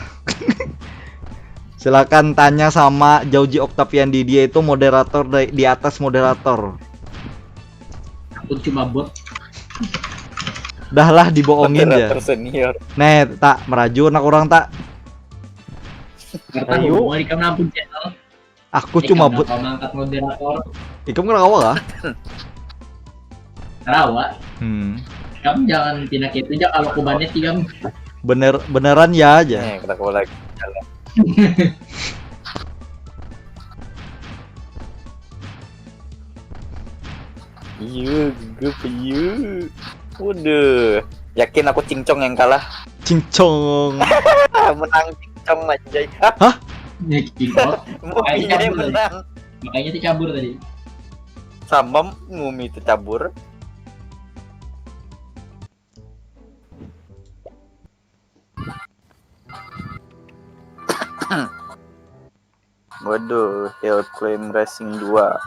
Silakan tanya sama Jauji Octavian Didier, itu moderator di, di atas moderator. Aku cuma bot. Dah lah, dibohongin ya. Moderator senior. Nih, tak meraju anak orang tak. Karena Ayo. mau ikam nampun channel. Aku cuma bot. Kalau angkat moderator, Ikam kena kawa kah? Rawa. Hmm. Kamu jangan pindah itu aja kalau kubannya tiga. Bener beneran ya aja. Nih, kita kawa lagi. Iya, gugup iya. Waduh, yakin aku Cingcong yang kalah. Cingcong. Menang Cingcong, anjay. Hah? Ya, kick out. Mau iya menang. Makanya dicabur tadi. Sama Mumi itu cabur. Waduh, Hill Climb Racing dua.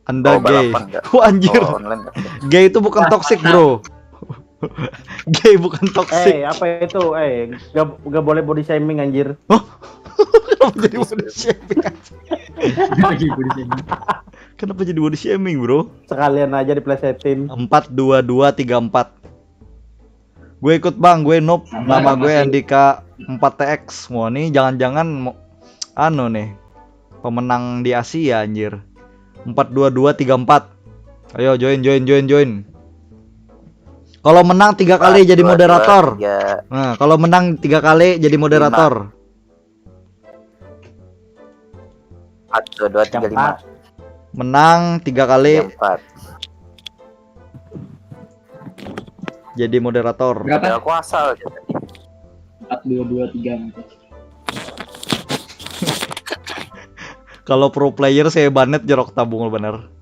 Anda Oh, gay. balapan nggak? Wah, anjir. Oh, online nggak? Gay itu bukan toxic, bro. Gay bukan toxic. Eh, apa itu? Eh, gak, gak boleh body shaming, anjir. Kenapa jadi body shaming? Lagi body shaming. Kenapa jadi body shaming, bro? Sekalian aja diplesetin. Empat dua dua tiga empat. Gue ikut, Bang, gue noob. Sama, Nama sama gue sih. Andika empat T X. Wah, ini jangan-jangan mau anu nih. Pemenang di Asia, anjir. Empat dua dua tiga empat. Ayo, join, join, join, join. Kalau menang tiga kali jadi moderator. Ya, Nah, kalau menang tiga kali jadi moderator. satu, dua, tiga, lima. Menang tiga kali Empat. jadi moderator. Berapa? Aku asal aja tadi. Empat dua dua tiga empat. Kalau pro player saya banet jerok tabung bener.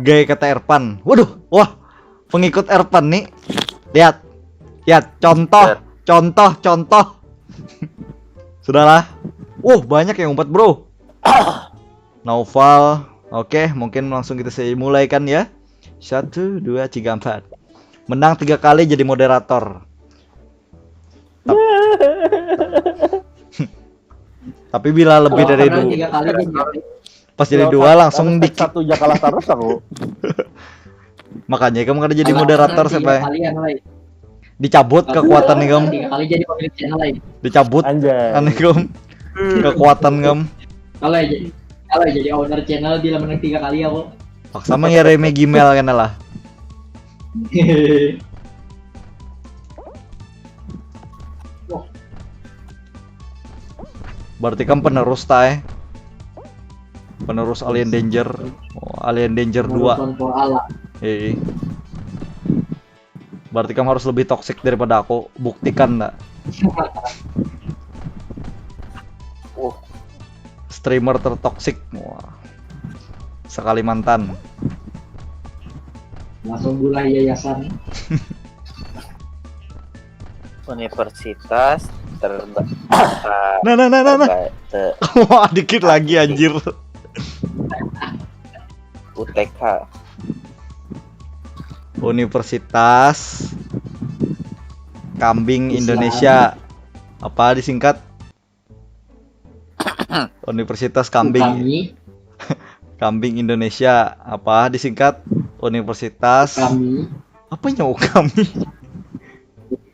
Gay kata Erpan. Waduh, wah. Pengikut Erpan nih. Lihat. Lihat, contoh, Set. Contoh, contoh. Sudahlah. Uh, banyak yang umpat, bro. Naufal. Oke, mungkin langsung kita saja mulai kan ya. Satu, dua, tiga, empat. Menang tiga kali jadi moderator. Tap- Tapi bila lebih Kalau dari menang dua, tiga kali dia nyampe. Pas jadi Kalau dua satu- langsung kalau di kick. Satu aja kalah terus aku. Makanya kamu kada jadi Kalau moderator menang tiga sampai kali yang lain. Dicabut Kalau kekuatan menang ikam. Tiga kali jadi pemilik channel lain. Dicabut Anjay. Aneh ikam. Kekuatan ikam. Kalau jadi kalau jadi owner channel bila menang tiga kali aku. Paksa mengirimi Gmail kena lah. Berarti kan penerus ta eh. Penerus Alien Danger. Oh, Alien Danger dua. Menurut Konfor Allah. Eh. Berarti kamu harus lebih toxic daripada aku. Buktikan ndak? Uh, Streamer tertoxic. Wah. Sekalimantan. Langsung buka yayasan. Universitas terba Nah, nah, nah, nah, nah. terba- te- Wah, dikit lagi anjir. U T K. Universitas Kambing Islam. Indonesia. Apa disingkat? Universitas Kambing Kami, Kambing Indonesia. Apa disingkat? Universitas kami, Apa nyawa kami?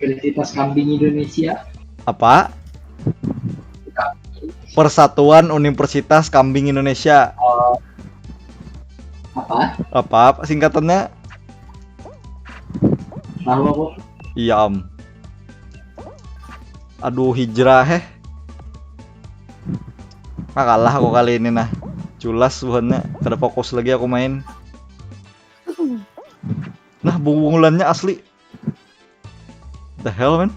Universitas Kambing Indonesia. Apa? Persatuan Universitas Kambing Indonesia. Oh, apa? Apa, apa singkatannya? Tahu aku. Iya, Om. Aduh, hijrah, heh. Nah, kalah aku kali ini, nah. Culas buhannya, kada fokus lagi aku main. Nah, bungulannya asli. The hell, man?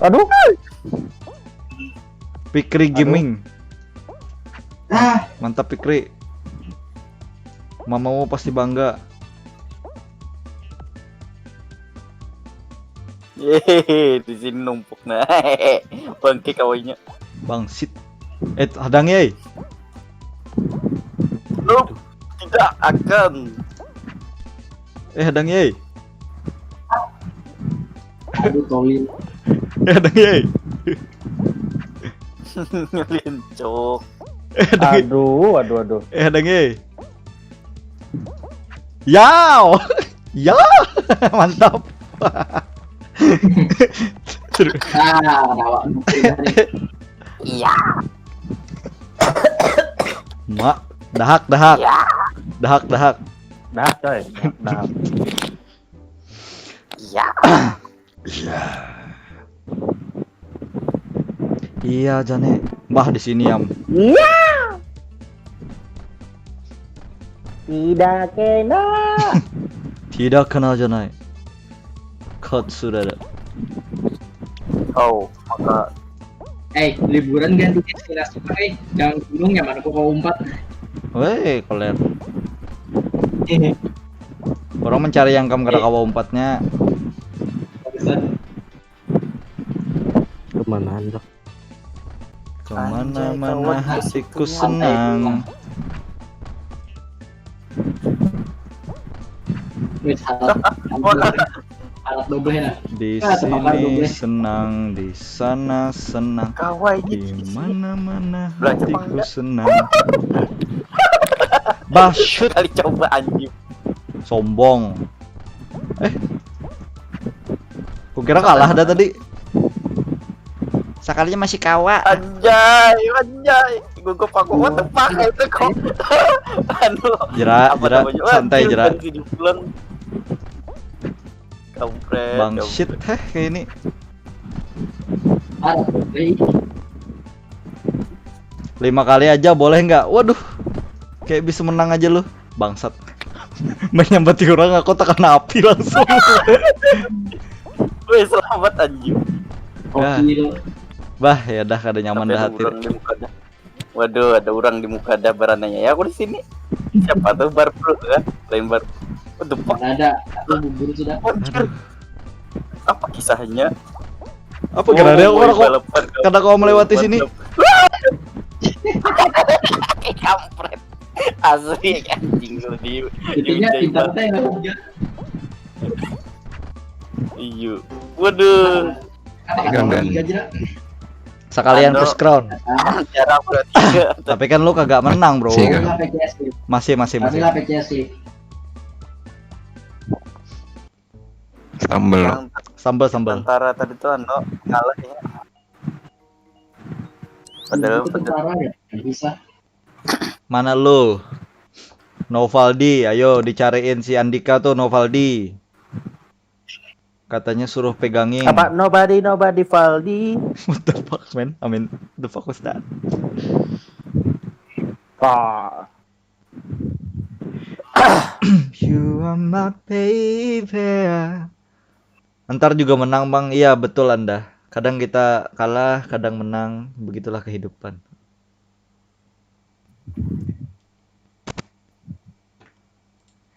Aduh. Pikri Gaming. Ah, Mantap, Pikri. Mamamu pasti bangga. Yehehe, di sini numpuk nah. Bangke kawainya. Bangsit. Eh, hadang, yai. Lu tidak akan. Eh, hadang, yai. Aduh, Tolin. Eh, ada nggih. Lincuk. Eh, ada nggih. Aduh, aduh, aduh. Eh, ada nggih. Yau. Ya, mantap. Seru. Ah, rawa. Iya. Mak, dahak, dahak. Dahak, dahak. Dah, coy. Dah. Iya. Iya. Iya, Jane. Bah, di sini, Am. Tidak kena. Tidak kena, Jane. Cut sudah ada. Oh, maka Eh, liburan ganti destinasi, eh. Jangan gunung ya, mana kau umpat. Weh, koler. Orang mencari yang kam kada kawa umpatnya. Bagusan. Kemana anjak? Kemana Anjay, mana kawan, hatiku hatiku senang. Wih, harap. Harap dobeh nah. Di Ah, terbakar sini dobeh. Senang, di sana senang. Kawai Di gitu. mana-mana Belajar apa hatiku enggak? Senang. Bah, shoot. Kali coba anjing. Sombong. Eh. Kukira kalah dah tadi. Sekalinya masih kawa. Anjay, anjay. Gugup aku, what the fuck itu kok. Anu. Jera, Apa jera, namanya? Wah, santai, anjir, jera. Ganti di bulan. Kampret. Bang shit, heh, kayak ini. Harap dobeh. Lima kali aja boleh nggak? Waduh. Kayak bisa menang aja lu. Bangsat. Menyambati orang aku tekan api langsung. Wih, selamat anjing. Dah. Gokil. Bah, ya dah kada nyaman Tapi dah ada hati. Orang di muka dah. Waduh, ada orang di muka dah berananya. Ya aku di sini. Siapa tuh bar bro, kan? Lain bar. What the fuck? Mana ada? Aku gugur sudah. Anjir. Apa kisahnya? Apa gara-gara aku Oh, kada kau balapan, kada kau melewati sini? Kampret. Asli anjing lu di Intinya di- pintar teh nggak hujan. Iya. Waduh. Apa kata orang tiga aja? Sekalian Anu. First Crown. Jarang berarti. Tapi kan lu kagak menang, bro. Sih, Kami kan. lah P C S sih. Masih, masih, Kami masih. Lah P C S sih. Sambel. Yang Sambel, sambel. Tentara tadi tuh anu kalah ya. Padahal Itu tentara ya, nggak bisa. Mana lu? Novaldi, ayo dicariin si Andika tuh, Novaldi. Katanya suruh pegangin. Apa nobody nobody Valdi? What the fuck, man? I mean, the fuck was that? Ah, You are my baby. Ntar juga menang, Bang. Iya, betul Anda. Kadang kita kalah, kadang menang. Begitulah kehidupan.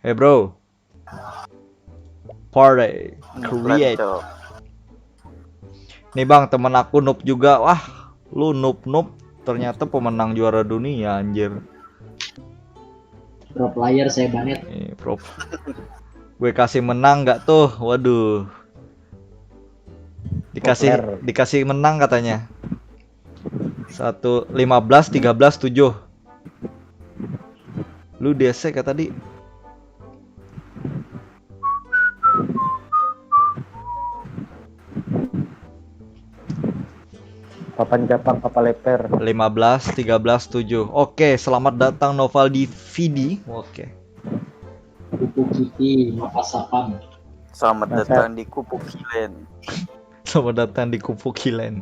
Hey, bro. Party. Create. Nih, Bang, temen aku noob juga. Wah, lu noob-noob. Ternyata pemenang juara dunia, anjir. Pro player saya banget. Nih, pro. Gue kasih menang nggak tuh? Waduh. Dikasih Populer. Dikasih menang katanya. Satu, lima belas, tiga belas, tujuh. Lu D S C kah tadi? Papan Japang kapal leper. Lima belas, tiga belas, tujuh. Oke, selamat datang Novaldi Vidi. Oke. Kupu Kitty, Mapa Sapam. Selamat Masa- datang di Kupu Kilen. Selamat datang di Kupu Kilen.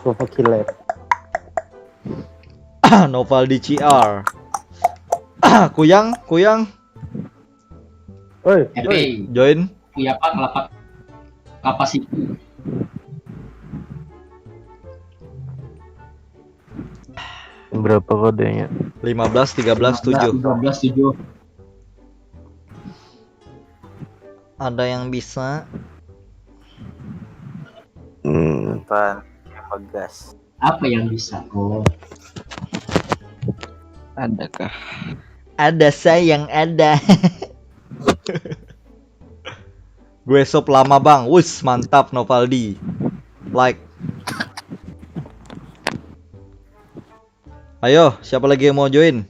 Kupu Kilen. Novaldi C R. Kuyang, Kuyang, Oi, Happy. join. Kuya apa kelapa? Kapasiti. Berapa kodenya? Lima belas, tiga belas, tujuh. Tiga belas, tujuh. Ada yang bisa? Hmm, Depan bagas. Apa yang bisa kok? Adakah? Ada saya yang ada. Gue sub lama bang. Wis mantap Novaldi. Like. Ayo, siapa lagi yang mau join?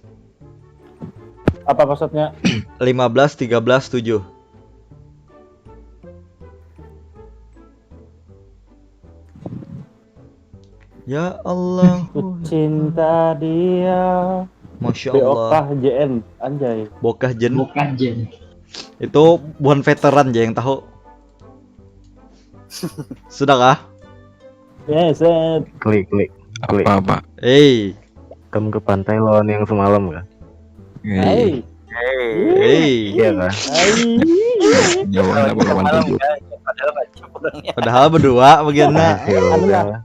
Apa maksudnya? Lima belas, tiga belas, tujuh. Ya Allah. Cinta dia. Masya B O Allah. K J N, anjay. Bokah jen. Bukan Jen. Itu bukan veteran aja yang tahu. Sudahkah? Ya, set. Klik, klik. Apa apa? Eh, Kamu ke pantai lawan yang semalam kah? Hei, Hai. eh. Iya kah? Hai. jauh ada pengumuman Malam tujuh. Kan, padahal wajib orangnya. Padahal berdua bagiannya. Hasil Anu udah. lah.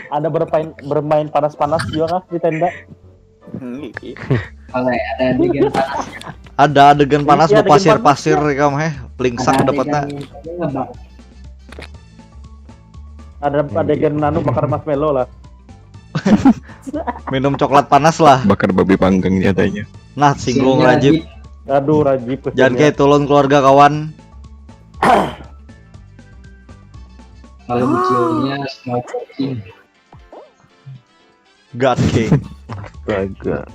Ada bermain bermain panas-panas juga kah di tenda? Hmm, iya. Kalau ada adegan panas, Ada adegan panas Iya, adegan berpasir-pasir kamu heh, pelingsak ada dapatnya. adegan ngebak. Ada adegan anu bakar marshmallow lah. Minum coklat panas lah. Bakar babi panggang nyatanya. Nah, singgung Sehingga Rajib. Rajib Aduh, Rajib. Jangan kayak tulon keluarga kawan. Kalau kecilnya smoking. God King. Astaga.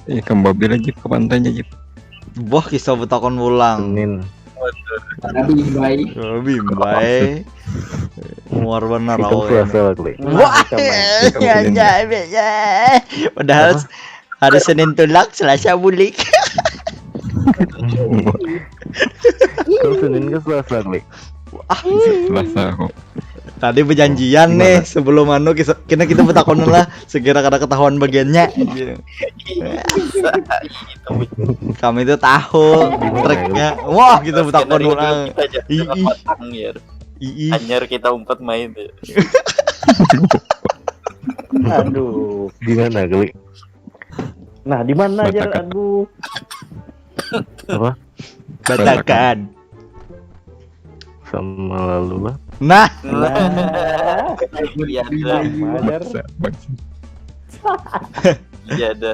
Ya kembali lagi ke pantainya Jip. Wah, kisah betakon pulang. Senin. Tapi baik. Oh, bimbai. Muar benar Itu awal. Selasa lah klik. Wah, Nah, coba. ya, ya, ya, ya. Padahal hari Senin tulak, Selasa bulik. Kau Senin ke Selasa klik? Selasa kok. Tadi berjanjian nih sebelum anu kita kita, kita bertakunan lah segera kada ketahuan bagiannya. Iya. Kami itu tahu triknya. Wah, kita bertakun Skenario ulang. Kita aja Ih, ih. Matang ya. Ih, ih. Hanyar kita umpat main tuh. Aduh. Gimana klik? Nah, di mana aja? Batakan. Aduh. Apa? Batakan. Sama lalu lah. Nah, Nah, iya ada. Majar. Maksa, maksa. Iya ada.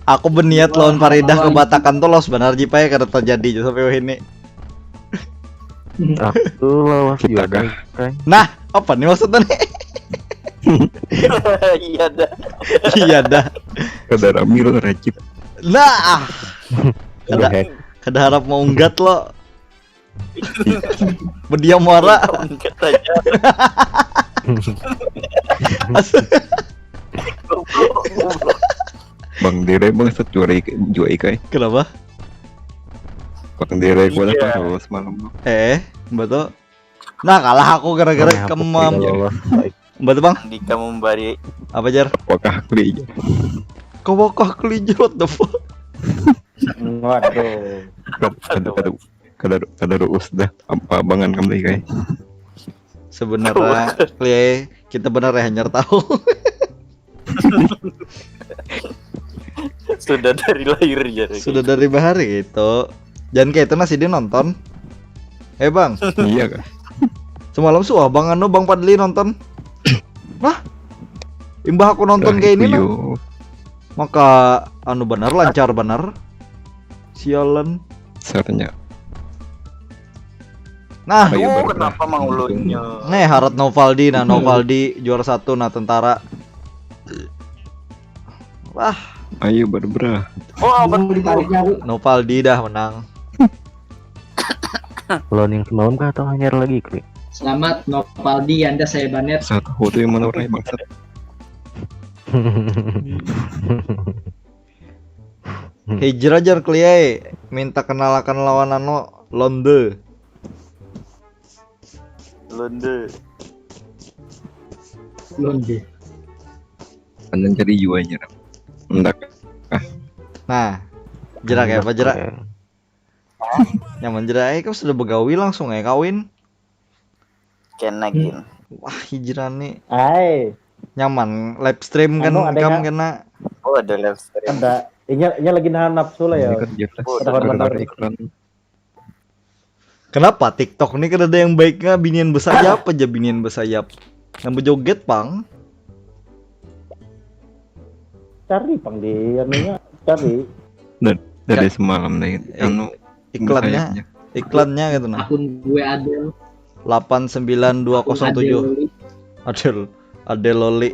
Aku berniat lawan Faridah ke Batakan tuh los benar Jipai kada terjadi aja sampai wah ini. Aku lawas Kita juga kah? kan. Nah, apa nih maksudnya nih? Iya ada. Iya dah. Kada rami lo Rajib. Nah, kada Head. kada harap mau unggat lo. Berdiam muara. Ungkat aja. Bang Dire bang set juara ik- juara ikai. Kenapa? Bang Dire gua Iya. dapat lolos malam bang. Eh, betul. Nah, kalah aku gara-gara Kenapa kemam. tidak lolos? Baik. Betul, Bang. Andika membari Apakah aku diinjak? Kau kok kelinci, what the fuck? Waduh. Kada kada kada kada kada ruus dah. Apa abangan kamu ikai? Sebenarnya kalian kita benar ya hanyar tahu. Sudah dari lahir ya. Sudah dari bahari itu. Jangan kayak itu nasi dia nonton. Eh, Bang, Iya kah? Semalam suah Bang anu Bang Padli nonton. Nah, imbah aku nonton kayak ini nah. Maka anu benar, lancar benar. Sialan. Sarnya. Nah, Ayo, Oh, ber- kenapa mang ulunnya? Nih, harat Novaldi, nah Novaldi juara satu, nah tentara. Wah, Ayo berberah. Oh, apa Mau ditariknya aku. Novaldi dah menang. Lawan yang semalam kah atau hanyar lagi klik? Selamat Nopaldi, Anda saya banet. Satu foto yang mana orang bangsat. Hijrah jar kliai, minta kenalakan lawan anu Londe. Londe. Londe. Panjang jadi juanya. Endak. Nah, jerak ya apa jerak? Oke. Nyaman jerak, eh, kau sudah begawi langsung ya kawin. Kena gin. Wah, hijrah nih Hai. Nyaman live stream kan Anu, ada kam nggak? Kena. Oh, ada live stream. Ada. Inya inya lagi nahan nafsu lah ya. Ini kan Jeff Ketahuan Ketahuan benar. Iklan. Kenapa TikTok nih kada ada yang baiknya, binian bersayap aja, binian bersayap. Yang berjoget pang. Cari pang di anunya, cari. Dari semalam nih Eh, anu Iklannya, sayapnya. Iklannya gitu nah. Akun gue Adel. Delapan sembilan dua kosong tujuh. Adel Loli. Adel Loli.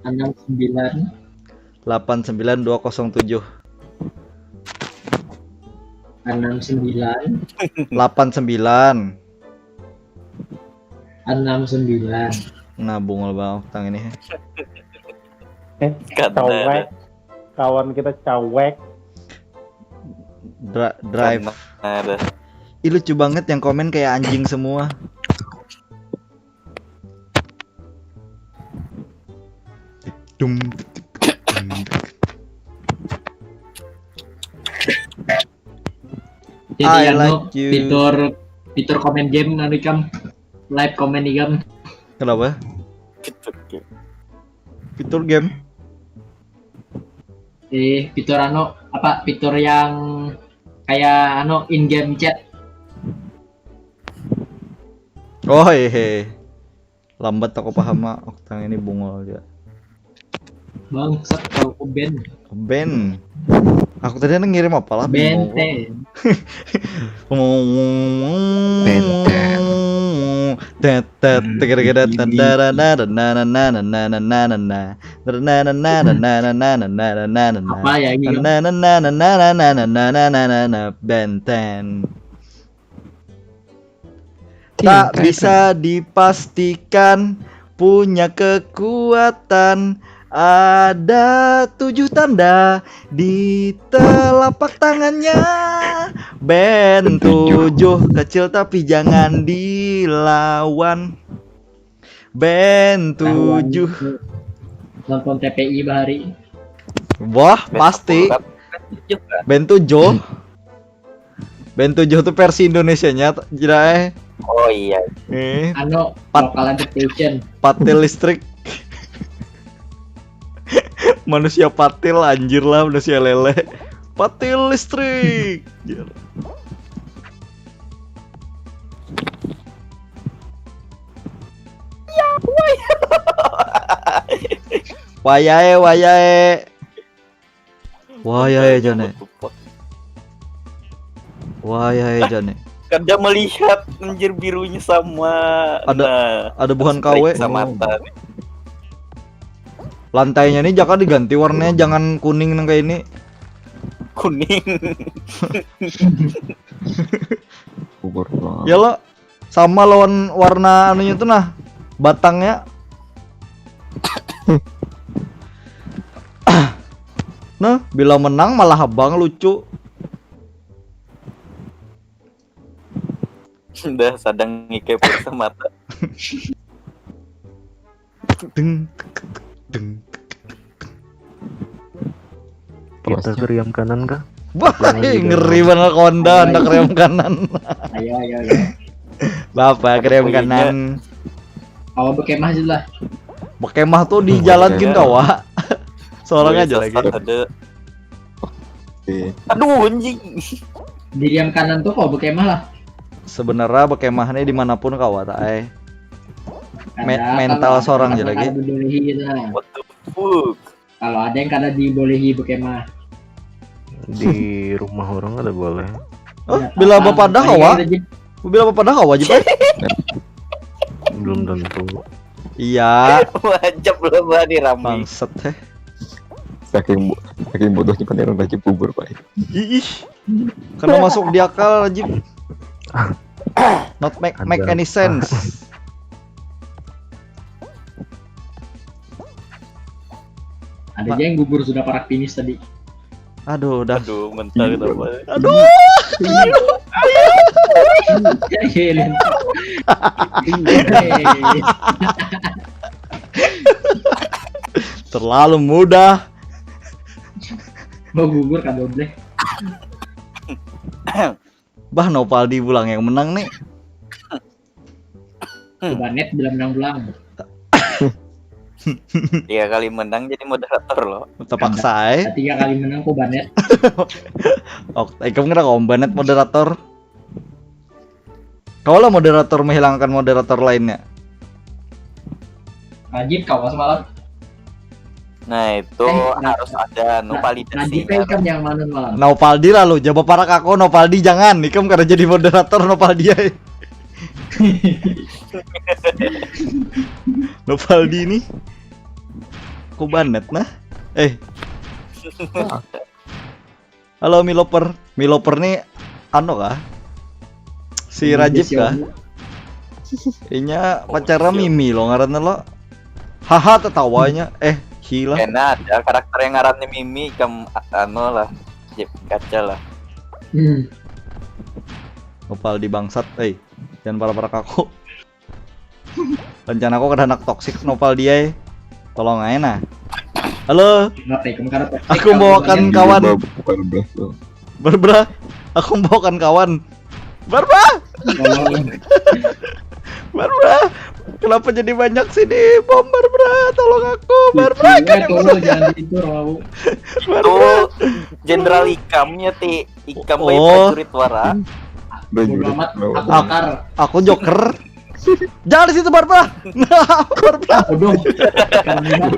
Enam sembilan. Delapan sembilan dua kosong tujuh. Enam sembilan. Delapan sembilan. Enam sembilan. Nah, bungul banget tang ini. Eh, cawek. Kawan kita cawek. Dra drive. Ada. Ih, lucu banget yang komen kayak anjing semua. Dum. Jadi I anu, like you. Fitur fitur comment game anu ikam live comment ikam. Kenapa? Fitur game. Fitur game. Eh, fitur anu apa? Fitur yang kayak anu in game chat. Oh hehe. Lambat aku paham mak. Oktang ini bungul aja. Bangsat kalau ke band. Band. Aku tadi ngirim apa lah? Benten. Benten. Tet tet tegede tendara nana nana nana nana nana nana nana nana nana nana nana nana Apa ya ini? nana nana nana nana nana nana nana Benten. Tak bisa dipastikan punya kekuatan. Ada tujuh tanda di telapak tangannya. Ben tujuh kecil tapi jangan dilawan. Ben tujuh. Nonton T P I bahari. Wah, pasti. Ben tujuh. Ben tujuh tuh versi Indonesianya, Jirai. Oh iya. Eh, Anu Pat- Local Adaptation. Patil listrik. Manusia patil, anjir lah, manusia lele. Patil listrik. Wayahe, wayahe. Wayahe jane. Wayahe jane. Kada melihat, anjir, birunya sama. Ada- Nah, ada buhan spray kawe. Kecamatan. Lantainya nih jaka diganti warnanya, jangan kuning nang kayak ini. Kuning. Bubur doang. Ya lo, sama lawan warna anunya tuh nah, batangnya. Nah, bila menang malah abang lucu. Sudah sadang ngike pulsa mata. Deng, deng. Kita ke riam kanan kah? Wah, ngeri banget konda, anak riam kanan. Ayo ayo ayo. Bapak riam Punya. Kanan. Kalau berkemah aja lah. Berkemah tuh di jalan gin kawa. Seorang Boleh aja lagi. sesat ada. Oke. Aduh, anjing. Di riam kanan tuh kalau berkemah lah. Sebenarnya berkemahnya dimanapun kawa tak ai. Me- Ada mental kalau seorang ada aja lagi. Ada dibolehi gitu nah. What the fuck? Kalau ada yang kada dibolehi berkemah. Di rumah orang ada boleh. Oh, Ya, bila apa? bapadah Paling kawa? ada je. Bila bapadah kawa aja, Pak? Belum tentu. Iya, Wajib lo bani rami. bangset heh. Saking bo- saking bodohnya kan orang lagi bubur, Pak. Ih, karena masuk di akal aja. Not make make Ada. Any sense. Ada aja yang gugur sudah parak finish tadi. Aduh, udah. Aduh, mentah kenapa? Aduh. Iya, Lin. Terlalu mudah. Mau gugur kan boleh. Bah, Nopaldi pulang yang menang nih. Banet bilang menang pulang. Tiga kali menang jadi moderator lo. Terpaksa eh. Tiga kali menang kok Banet. Ok, ikam kena kau Banet moderator. Kau lah moderator menghilangkan moderator lainnya. Rajin kau semalam. Nah, itu Eh, harus ada nu Nah, validasi. Najib kan yang mana, Bang? Nopaldi lalu, jaba parak aku, Nopaldi jangan. Ikam kada jadi moderator, Nopaldi ai. Nopaldi nih. Aku banet nah. Eh. Halo Miloper. Miloper nih anu kah? Si Rajib kah? Inya pacarnya Mimi lo ngarannya lo. Haha, tertawanya. Eh, hi lah. Kena ada karakter yang ngarannya Mimi, kam anu lah. Jep, kaca lah. Hmm. Nopaldi bangsat, eh. Jangan parah-parah aku. Rencana aku kada handak toxic, Nopaldi ai. Tolong aja nah. Halo, Kenapa ya? Kamu karena aku membawakan kawan. Barbara, aku membawakan kawan. Barbara, Barbara, kenapa jadi banyak sini bom, Barbara? Tolong aku, Barbara. Iya, tolong jangan itu, Rau. Itu jenderal ikamnya ti, ikam bayi Oh. Prajurit Wara. Bodo amat, aku Aku- bakar. Aku joker. Jangan di situ, Barbara. Barbara, Bodoh. Karena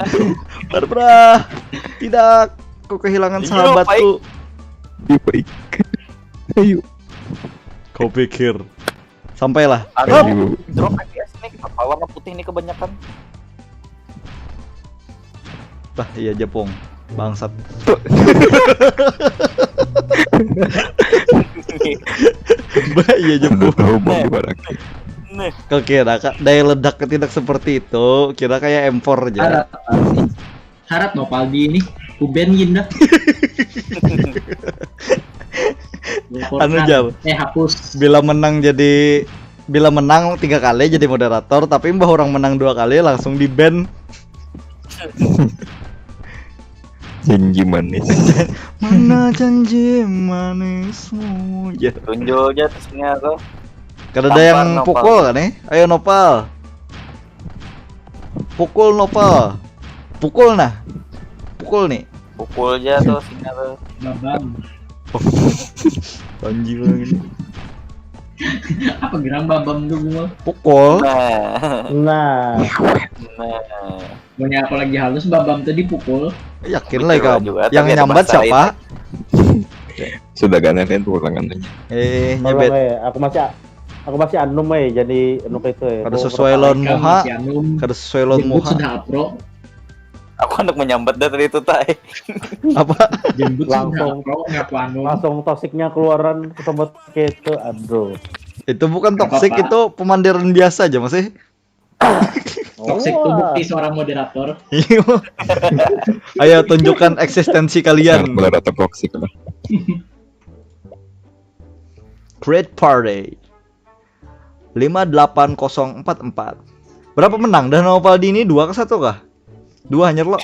Barbara. Tidak. Aku kehilangan Iya, sahabatku. Iya, baik. Ayo. Kau pikir sampailah. Aduh, Ayo. Drop I P S nih, kenapa warna putih nih kebanyakan? Bah, iya Jepung. Bangsat. Bah, iya Jepung. Tahu bom di barang. Nih, Kau kira kak, daya ledak tidak seperti itu. Kira kayak M four aja. Harap, harap Nopaldi ini kuben ginda. Anu, Jal. Eh, hapus. Bila menang jadi bila menang tiga kali jadi moderator, tapi mbah orang menang dua kali langsung di ban. Janji manis. Mana janji manismu? Ya. Tunjul aja terusnya tuh. Kada ada yang pukul kan nih? Ayo Nopal. Pukul Nopal. Pukul nah. Pukul nih. Pukul aja tuh singa tuh. Babam. Anjing lagi. Apa gerang babam tuh gua? Pukul. Nah, Nah, nah. Punya aku lagi halus, babam tuh dipukul. Yakin lah kamu. Juga, Yang tapi ada nyambat bahasa siapa? Sudah kan kalian pulangan aja. Eh, tolong nyebet. Eh, aku masih aku masih anum eh, jadi anu itu eh. Kada sesuai lawan muha. Kada sesuai lawan muha. Sudah apro. Aku hendak menyambat dah tadi itu, tai. Apa? Jembut Langsung. Sudah apro, ngaku anum. Langsung toxicnya keluaran, sobat, gitu. Aduh. Itu bukan toxic, itu pemandiran biasa aja masih. Toxic tuh bukti seorang moderator. Ayo tunjukkan eksistensi kalian. Benar atau toxic lah. Great Party. Lima delapan kosong empat empat. Berapa menang dah Nopaldi ini? Dua ke satu kah? Dua hanyar lo.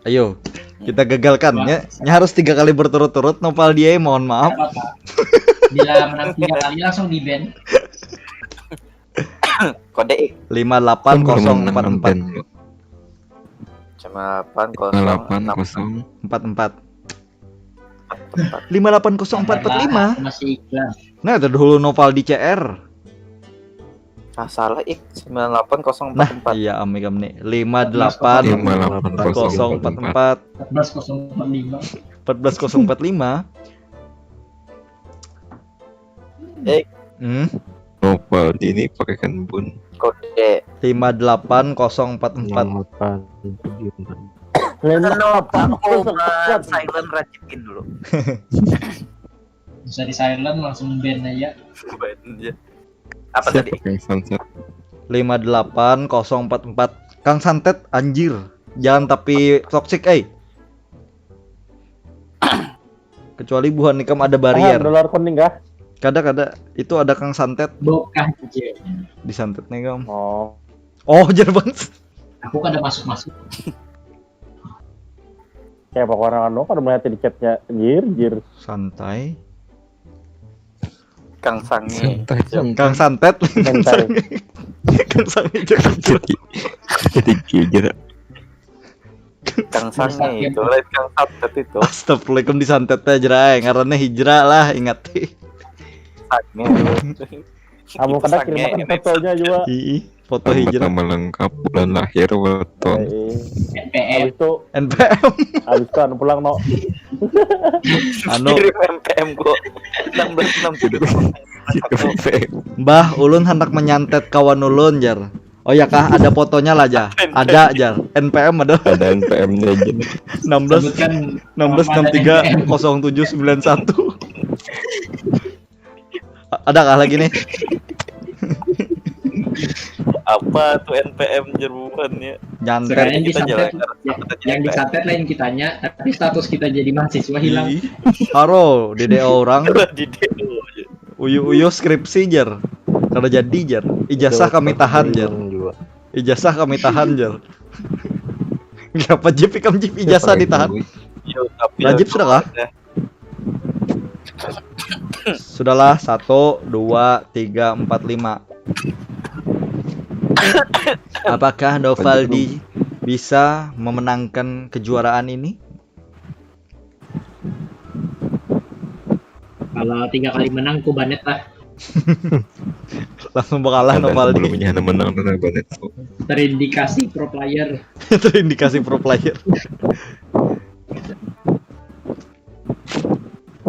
Ayo, kita gagalkan. Nya, nya harus tiga kali berturut-turut Nopaldi ai, mohon maaf. Bila menang tiga kali langsung di ban. Kode ik. Lima delapan kosong empat empat. Cuma delapan kosong Delapan kosong. Empat empat. Lima delapan kosong empat empat lima. Masih iklan. Nah, itu dulu Nopaldi C R. Ah, salah ik, sembilan delapan kosong Nah, empat empat. Iya, Amikam nih. Lima delapan kosong empat empat. Empat belas kosong empat lima. Empat belas kosong empat lima. Eh, Hmm, Nopal ini pakai kan bun. Kode. lima delapan kosong empat empat. Delapan. Kenapa aku silent Rajibin dulu? Bisa di silent, langsung ban aja. Ban aja. Apa tadi? Pakai sunset. Lima delapan kosong empat empat. Kang Santet, anjir. Jangan tapi toxic, eh. Kecuali buhan ikam ada barrier. Ah, dolar kuning kah? Kada, kada. Itu ada Kang Santet. Bokah aja. Di Santet nih, Kam. Oh. Oh, jar bang. Aku kada masuk-masuk. Kayak apa orang anu, kada melihat di chatnya, jir, jir. Santai. Kang Sangi. Santai, santai. Kang Santet. Santai. Kang Santet. Kang Santet. Jadi, jadi kira. Kang Sangi itu lain Kang Santet itu. Astagfirullahaladzim, di Santet aja, Rai. Ngarannya hijrah lah, ingat. Sangi. Kamu kada kirimakan fotonya juga. Ih, foto hijrah. Nama lengkap, bulan lahir, weton. Eh, N P M. Habis itu, N P M. habis itu anu pulang no. Anu, Kirim M P M ku. Enam belas enam tujuh. Bah, ulun hendak menyantet kawan ulun, jar. Oh ya kah, ada fotonya lah, jar. Ada, jar. N P M ada. Ada N P M-nya aja. enam belas Sebutkan enam belas enam tiga kosong tujuh sembilan satu. A- Ada kah lagi nih? Apa tuh N P M jeruan ya? Nyantet. Sekarang Kita disantet, jelek. yang, yang disantet lain kitanya, tapi status kita jadi mahasiswa hilang. Ih, haro, D D O orang. Lah di D O. Uyu-uyu skripsi, jar. Kada jadi, jar. Ijazah kami tahan, jar. Ijazah kami tahan, jar. Kenapa Jip, ikam Jip, ijazah ditahan? Yo, tapi Rajib ya, sudah kah? ya. Sudahlah, satu, dua, tiga, empat, lima. Apakah Novaldi bisa memenangkan kejuaraan ini? Kalau tiga kali menang, ku banet lah. Langsung bakalah Ada Novaldi. Sebelumnya ada menang tuh, ada banet tuh. Terindikasi pro player. Terindikasi pro player.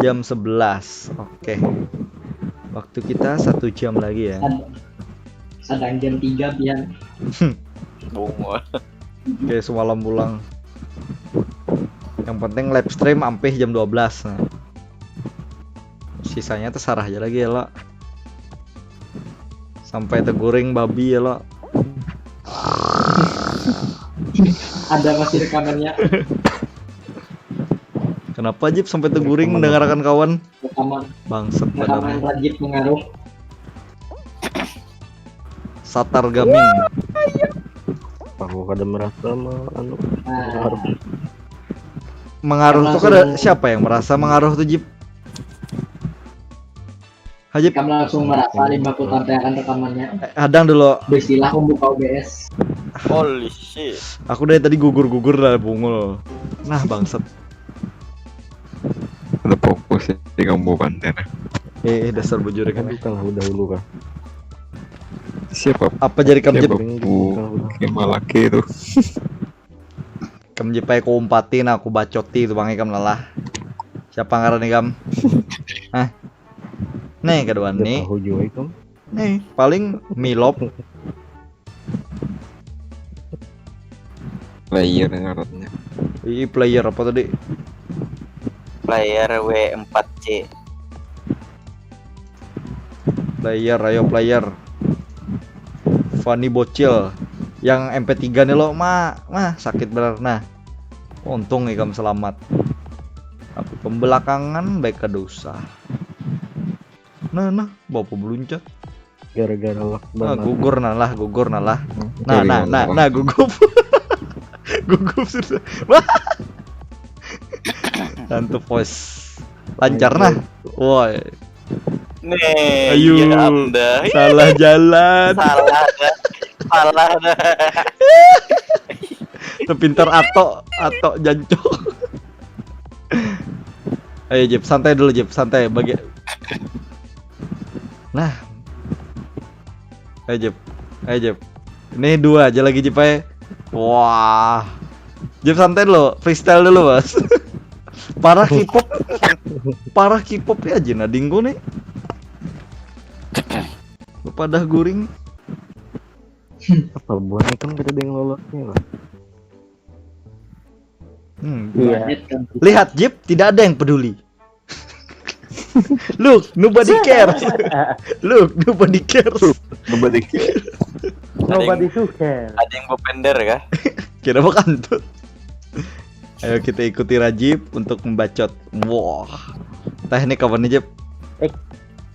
Jam sebelas. Oke. Waktu kita satu jam lagi ya. Sad- Sadang jam tiga pian. Bungo. Oke, semalam pulang. Yang penting live stream ampih jam dua belas. Nah. Sisanya terserah aja lagi ya, lo. Sampai teguring babi ya, lo. Ada masih rekamannya. Kenapa Jip sampai teguring mendengarkan kawan? Rekaman, Bangset rekaman benar. Rajib mengaruh. Satar Gaming. Aku kada merasa me- anu Nah, Mengaruh tuh kada, siapa yang merasa mengaruh tuh, Jip? Hajip, kamu langsung merasa limbah ku tampilkan rekamannya. Eh, hadang dulu. Beristilah membuka O B S. Holy shit. Aku dari tadi gugur-gugur lah, bungul. Nah, bangset. Ada fokus di kamu pantai. Eh, eh, dasar bujur kan. Bukan lah, udah dulu kah? Siapa? Apa jadi kam, Jip? Siapa bu? Kayak malaki itu. Kam, Jip, ai ku umpati, nah, aku bacoti itu bang ikam lelah. Siapa ngaran ikam? Hah? Nih, kedua nih. Tahu juga itu. Nih, paling milop. Player ngarannya. Ih, player apa tadi? Player W empat C. Player, ayo player. Funny bocil. Yang M P tiga nih lo, ma, mah sakit benar nah. Untung ikam selamat. Tapi pembelakangan baik kada usah. Nah, nah, bapak beluncat. Gara-gara luck Nah, banget. Gugur nah lah, gugur nah lah. Nah, Dari nah, mana? Nah, nah, gugup. Gugup sudah. Wah. Tantu pos. Lancar nah. Woi. Nih, Ayu. Ya, anda. Salah jalan. Salah dah. Salah dah. Tepintar atok, atok jancok. Ayo, Jip, santai dulu, Jip, santai. Bagi. Nah. Ayo, Jip. Ayo, Jip. Ini dua aja lagi, Jip, ayo. Wah. Jip, santai dulu, freestyle dulu, Bos. Parah K-pop. Parah K-pop ya, Jina Dinggo nih. Padah guring. Apa buat ikam kada ada yang lolosnya lah? Hmm. Iya. Banet kan. Lihat, Jip, tidak ada yang peduli. Look, nobody cares. Look, nobody cares. Coba dikit. Nobody who care. Ada yang bepender kah? Kira apa kantut? Ayo kita ikuti Rajib untuk membacot. Wah. Teh, ini kapan nih, Jip? Eh.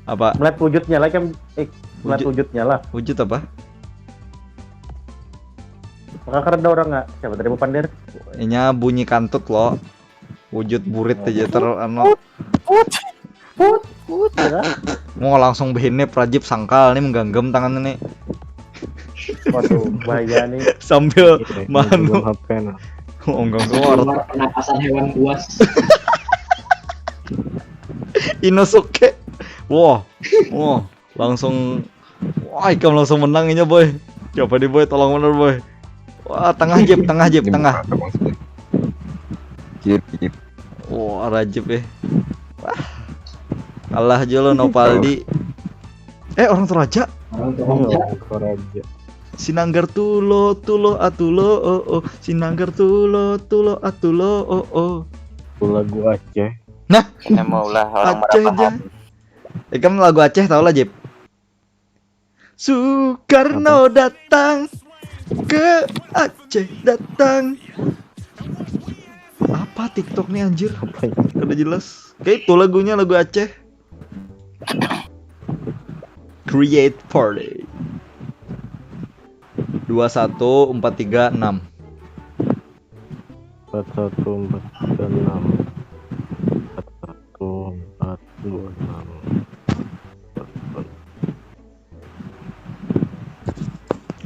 Apa? Melihat wujudnya lah kan, eh, melihat Wujud- wujudnya lah. Wujud apa? Maka karena orang nggak, siapa tadi mau pander? Inya bunyi kantut lo. Wujud burit aja ter anu. Put, put, put, ya. Mau langsung behinip Rajib sangkal nih, menggenggam tangan ini. Waduh, bahaya nih. Sambil Oke, manu belum hapkan. onggang keluar. Keluar penapasan hewan buas. Inosuke. Wah. Wah. Langsung Wah, ikam langsung menang inya, boy. Siapa nih, boy? Tolong bener, boy. Wah, tengah, Jip, tengah, Jip, Ini tengah. Bukan, Bang. Kiri, kiri. Wah, Rajib, eh. Wah. Kalah aja lo, Nopaldi. Eh, orang Toraja. Orang Toraja. Toraja. Sinanggar tulo, tulo, atulo, oh, oh. Sinanggar tulo, tulo, atulo, oh, oh. Itu lagu Aceh. Ini mau lah orang Aceh berapa aja. Ikam lagu Aceh tau lah, Jip? Soekarno datang ke Aceh datang. Apa TikTok nih, anjir? Kada jelas. Kayak itu lagunya, lagu Aceh. Create party. Dua satu empat tiga enam. Empat satu empat tiga enam. Empat satu empat dua enam.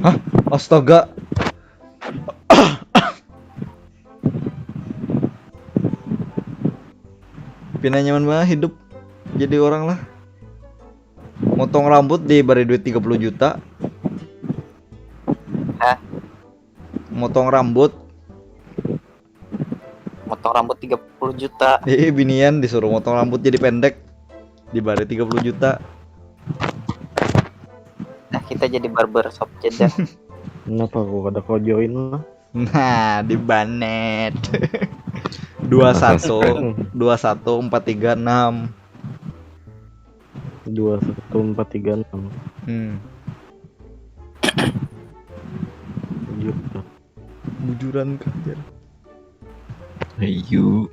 Hah? Astaga. Pina nyaman banget hidup jadi orang lah. Motong rambut dibari duit tiga puluh juta. Hah? Motong rambut. Motong rambut tiga puluh juta. Eh, binian disuruh motong rambut jadi pendek. Dibari tiga puluh juta. Nah, kita jadi barber shop aja dah. Kenapa aku kada kau join lah? Nah, di banet. Dua satu dua satu empat tiga enam. Dua satu empat tiga enam. Hmm. Juta. Bujuran kajar. Ayo.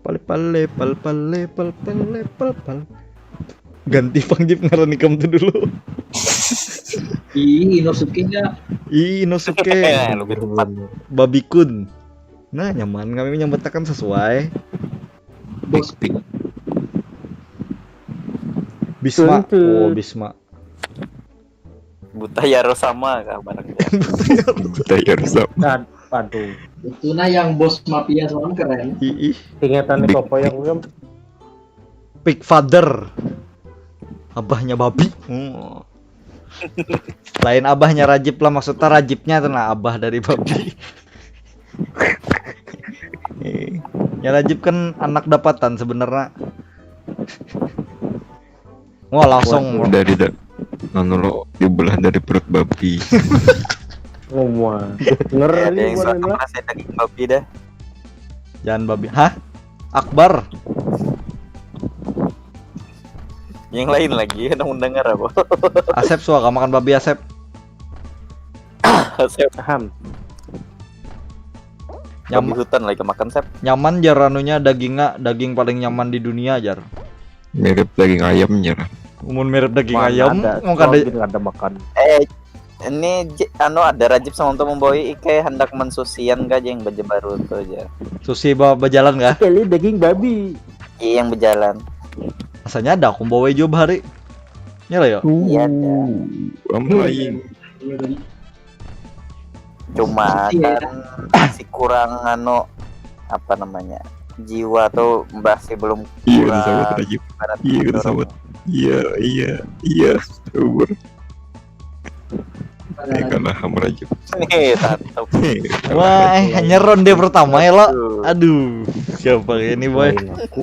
Pale pale pal pale pal pale pal pal. Ganti pang Jip ngaran ikam tuh dulu. Ih, Inosuke nya. Ih, Inosuke. Lebih tepat. Babikun. Nah, nyaman kami menyambatakan sesuai. Bos. Bisma. Tuntut. Oh, Bisma. Buta Yaro sama kah barangnya. Buta Yaro sama. Nah, aduh. Itu nah yang bos mafia soalnya keren. Ih, Ingatan di Big- kopo yang belum. Pig Father. Abahnya babi. Hmm. Lain abahnya Rajib lah, maksudnya Rajibnya tuh nah, abah dari babi. Eh, ya, Rajib kan anak dapatan sebenarnya. Wah, langsung Dari da- anu lo dibelah dari perut babi. Ngomong. Ngeri Ada yang buat suka ini lah. merasa daging babi dah. Jangan babi. Hah? Akbar. Yang lain lagi, ada mendengar apa? Asep suka makan babi, Asep. Saya Paham. babi Nyam- hutan lagi makan sep. nyaman jar anunya, dagingnya, daging paling nyaman di dunia jar. Mirip daging ayam jar. Umun mirip daging Mana ayam, ada, mau kada Robin kada makan. Eh, ini J- anu ada Rajib sama untuk membawa Ike hendak mensusian kah aja yang baju baru tuh aja. Susi ba- berjalan kah? Sekali daging babi. Iya yang berjalan. Rasanya ada aku bawa jua bahari. Nya lah yo. Iya ada. Am lain. Cuma Iya. Kan masih kurang anu apa namanya jiwa tuh masih belum Iya kurang. Rajib. Ibarat Iya mendorong. Rajib. Iya iya iya. Uber. Eh kalah sama Rajib. Nih, tatap. Wah, eh, hanya ronde pertama ya lo. Aduh. Aduh, siapa ini boy? Lain aku.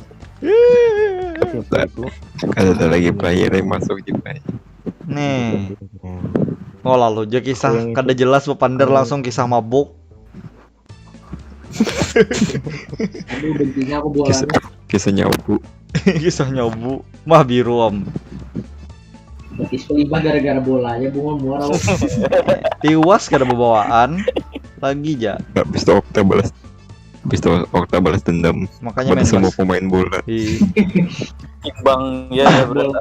Siapa itu? Ada ada lagi player yang masuk juga. Nih. Oh lalu aja kisah Yang itu. Kada jelas bepander Yang langsung kisah mabuk. Aduh, bencinya aku bola. Kisah kisah nyabu. Kisah nyabu. Mah biru om. Betis pelibah gara-gara bolanya bunga muara. Tiwas kada bebawaan. Lagi ja. Habis itu Okta balas. Habis itu Okta balas dendam Makanya pada main semua bas. Pemain bola. Di Imbang ya, ya bro.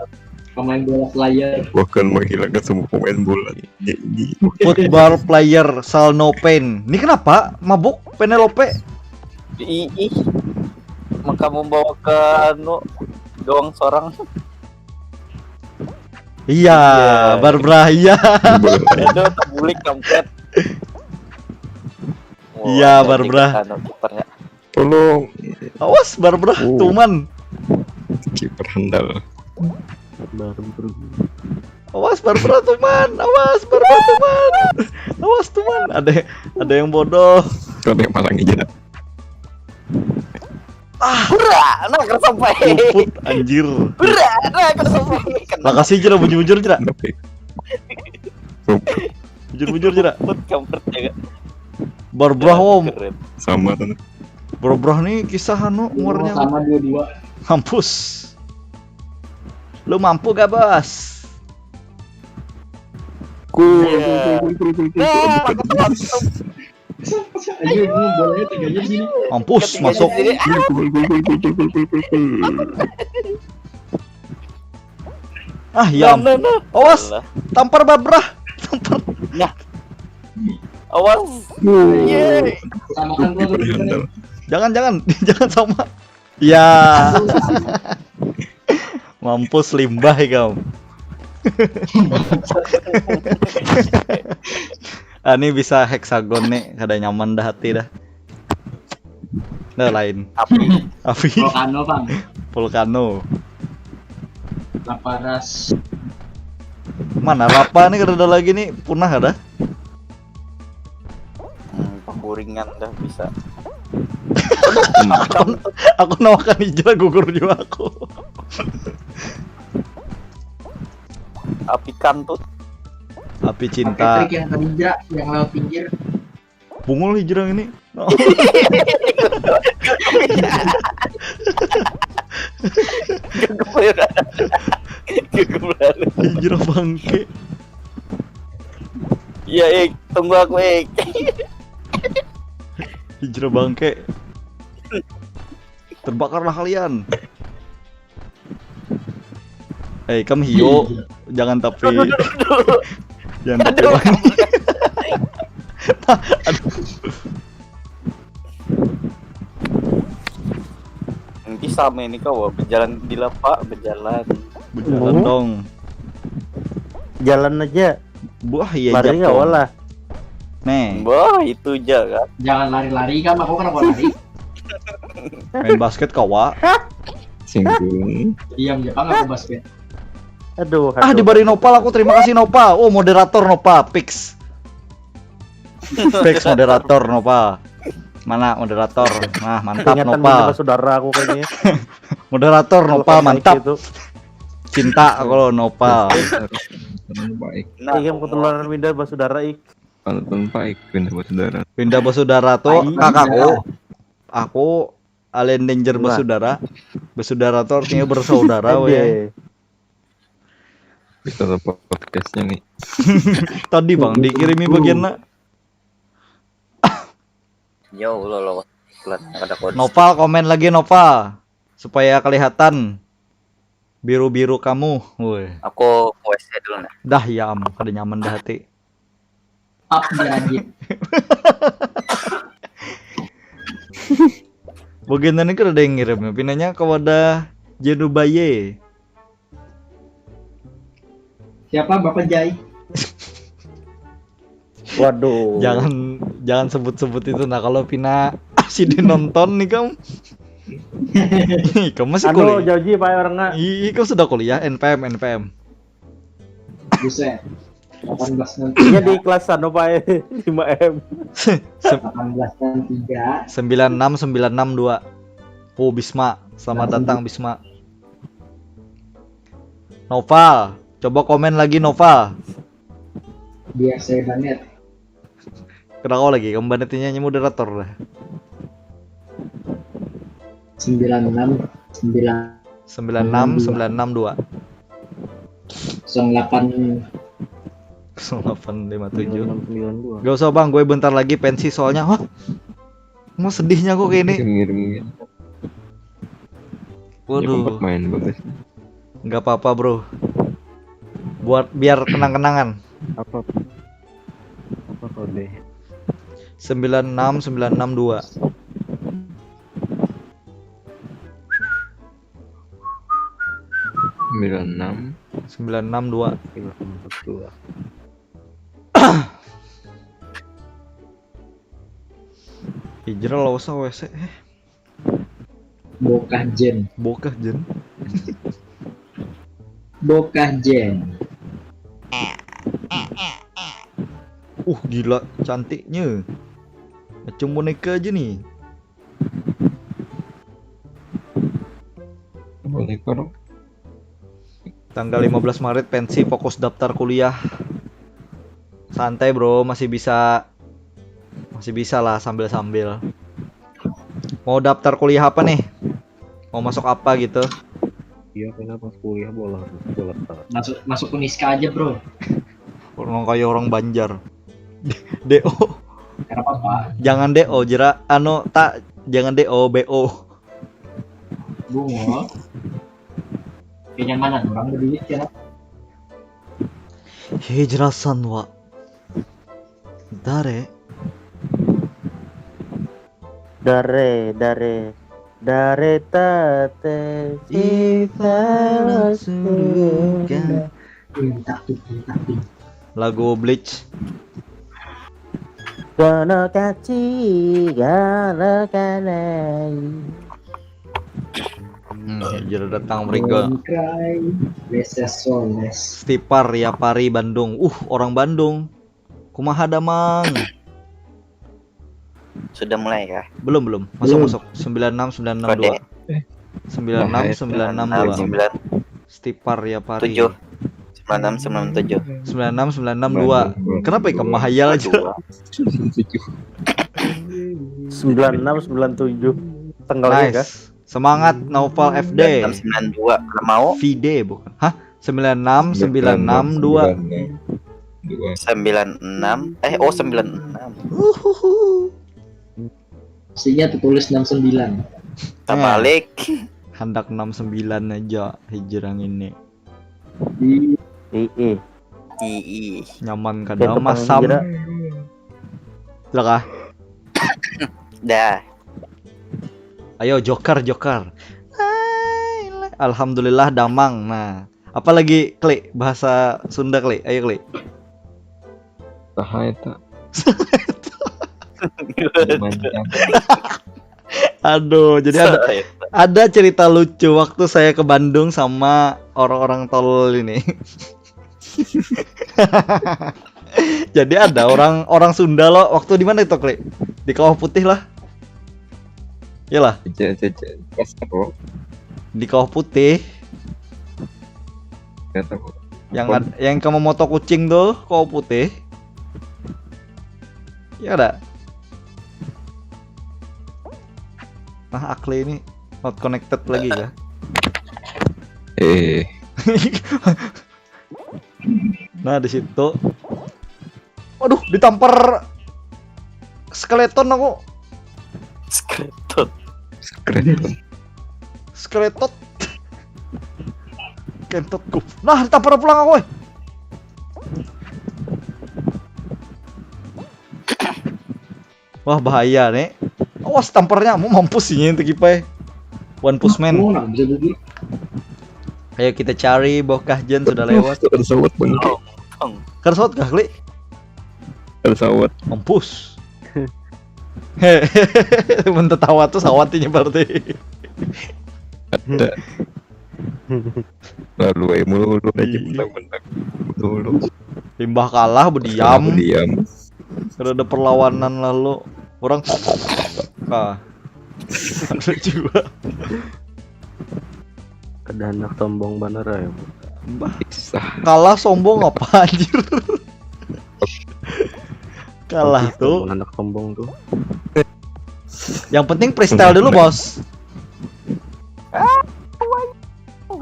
Pemain bola player. Bahkan menghilangkan semua pemain bola. Ini football player sell no pain. Ini kenapa mabuk Penelope? Ih, ih. Maka membawa ke anu gawang seorang. Iya, Barbara iya. bola. Aduh, terbulik kampret. Wah, Iya, jadi Barbara. Anu, kipernya. Tolong. Awas Barbara, Oh. tuman. Kiper handal. Baru pergi. Awas, Barbara tuman. Awas, Barbara tuman. Awas tuman. Ada ada yang bodoh. Kau yang malang aja. Hura, nah, kada sampai. Luput, anjir. Hura, nah, kada sampai. Kena Lakasi aja lah, bujur-bujur aja lah. Tapi Bujur-bujur aja lah. luput, kampret ya, Kak. Barbara, om. Keren. Sama tuh. Barbara nih kisah anu umurnya. Sama dua-dua. Mampus. Lu mampu gak, Bos? Cool. Iya. Cool, cool, cool, cool, cool, Nah, cool. aku langsung Ayo, ini bolanya teganya di sini. Mampus, masuk. Jadi, Cool, cool, cool, cool, cool, cool, cool. Ah, ya. Nah, nah, nah. Awas, Alah. Tampar, Barbara. Tampar. Awas. Cool. Yeay. Sama kan gua Berhandal. Jangan, jangan. Jangan sama. Ya. Mampus, limbah ikam. Ah, ini bisa heksagon nih, kada nyaman dah hati dah. Nah, lain. Api. Api. Volcano, Bang. Volcano. Laparas. Mana lapa nih, kada ada lagi nih, punah ada. Hmm, pengguringan dah bisa. Aku nawakan hijrah, gugur juga aku. Api kantut. Api Pakai cinta. Trik yang terinjak, yang lewat pinggir. Bungul hijrah ini. Gegeberan. Gegeberan. Hijrah bangke. Ya, Ik, tunggu aku, Ik. Hijrah bangke. Terbakarlah kalian. Eh, kamu hio, jangan tapi jangan tapi Aduh. wangi. Aduh. Nanti sama ini kau berjalan di lapa, berjalan. Berjalan dong. Jalan aja. Buah, iya, Lari Japong. Kawa lah. Nih, Wah, itu aja kan. Jangan lari-lari kan, aku kenapa lari? Main basket kawa. Singgung. Diam aja, Bang, aku basket. Aduh, Ah, aduh. dibari Nopal aku, terima kasih Nopal. Oh, moderator Nopal, fix. Fix moderator Nopal. Mana moderator? Nah, mantap Ingatan Nopal. Bunda Saudara aku kayaknya. Moderator Nopal, Kalau mantap. Gitu. Cinta aku lo Nopal. Baik. Nah, Iya, ketularan Winda Saudara, Ik. Kalau tanpa ikut bersaudara. Winda Bersaudara tuh Aing kakakku. juga. Aku Alien Danger Nah. Bersaudara. Bersaudara tuh artinya bersaudara weh. Ede. Bisa tuh podcastnya nih. Tadi Bang dikirimi bagian nak. Ya Allah, lo pelan, ada kode. Nopal, komen lagi Nopal, supaya kelihatan biru-biru kamu. Woi. Aku ke W C dulu nah. Dah ya am, kada nyaman dah hati. Up, Jarajit. Bagian tadi kada ada yang ngirim. Pinanya kepada Jenubaye. Siapa, Bapak Jai? Waduh. Jangan jangan sebut-sebut itu nah, kalau pina sidin nonton nih kamu. Ih, kamu masih Anu, kuliah. jauh ji, Pak, orangnya. Ih, kamu sudah kuliah, N P M, N P M. Buset. Delapan belas nanti. Iya, di kelas anu, Pak, lima M. Se- Delapan belas dan tiga. Sembilan enam sembilan enam dua. Oh, Bisma, selamat datang Bisma. Noval, coba komen lagi Noval. Biar saya banget. Kena kau lagi, kamu banetinya moderator dah. Sembilan enam sembilan Sembilan enam sembilan enam dua. Kosong delapan. Kosong delapan lima tujuh. Sembilan dua. Gak usah bang, gue bentar lagi pensi soalnya. Wah, mau sedihnya kok kayak ini. Ngirim-ngirim. Ya, Waduh, sempat main bagus. Nggak apa-apa bro. Buat biar kenang-kenangan. Apa? Apa kode? Sembilan enam sembilan enam dua. Sembilan enam. Sembilan enam dua. Lima empat dua. Hijrah lo usah W C. Eh, Bokah Jen. Bokah Jen. Bokah Jen. Uh, gila cantiknya. Macam boneka aja nih. Boleh kok. Tanggal lima belas Maret pensi, fokus daftar kuliah. Santai bro, masih bisa masih bisa lah sambil-sambil. Mau daftar kuliah apa nih? Mau masuk apa gitu? Iya, kena pas kuliah bola bola. Masuk masuk Uniska aja bro. Orang kayak orang Banjar. D O. Kenapa apa? Jangan D O jera anu tak jangan D O B O. Bungo. Kenyamanan orang berduit ya. Hijrasan wa. Dare. Dare, dare, dare tate. Ifalah surga. Lagu Bleach. Gono kaci, gono kanai. Hmm, hijrah datang meriga. Cry. Leses soles. Stipar ya Pari Bandung. Uh, orang Bandung. Kumaha damang? Sudah mulai kah? Belum belum. Masuk Belum. Masuk. Sembilan enam sembilan enam dua. Sembilan enam sembilan enam dua. Sembilan Stipar ya Pari. Tujuh. Sembilan enam sembilan tujuh. Sembilan enam sembilan enam dua. Kenapa ikan mahayal aja? Dua. Tujuh. Sembilan enam sembilan tujuh. Tanggalnya kah? Nice. Semangat Naufal F D. Enam sembilan dua. Kalau mau? V D bukan? Hah? Sembilan enam sembilan enam dua. Dua. Sembilan enam. Eh, oh, sembilan enam. Uhuhu. Aslinya tertulis enam sembilan. Terbalik. Handak enam sembilan aja hijrah ini. Di Ii. Ii. Nyaman Kayak kada tukang masam. Hijrah. Lah kah? Dah. Ayo joker joker. Hai, le- Alhamdulillah damang. Nah, apa lagi klik bahasa Sunda klik? Ayo klik. Saha eta? Manjang. Aduh, jadi ada ada cerita lucu waktu saya ke Bandung sama orang-orang tolol ini. Jadi ada orang orang Sunda loh, waktu di mana itu klik? Di Kawah Putih lah. Iyalah, Aja aja aja. Pas apa? Di Kawah Putih. Nggak tahu. Yang Apa? Ad, yang kamu moto kucing tuh Kawah Putih. Ya ada. Nah, Akli ini not connected lagi ya. Eh. Nah, di situ. Waduh, ditampar skeleton aku. Skeleton. Skeleton. Skeletot. Kentutku. Nah, ditampar pulang aku. Eh. Wah, bahaya nih. Awas tamparnya, mau mampus ini itu kipai. One Punch Man. Oh, nak bisa duduk. Ayo kita cari bokah Jen sudah lewat. Ada sawat bang. Tong. Kersot kah, Kli? Ada sawat. Mampus. Hehehe, mun tetawa tuh sawat ini berarti. Ada. Lalu aja mulu mulu aja Iya. mentang-mentang. Mulu mulu. Limbah kalah berdiam. Diam. Kada ada perlawanan lalu orang ah ada juga. Kada handak sombong banar ya. Bah, Kisah. kalah sombong apa anjir? Kalah tuh. Handak sombong tuh. Yang penting freestyle dulu, Bos.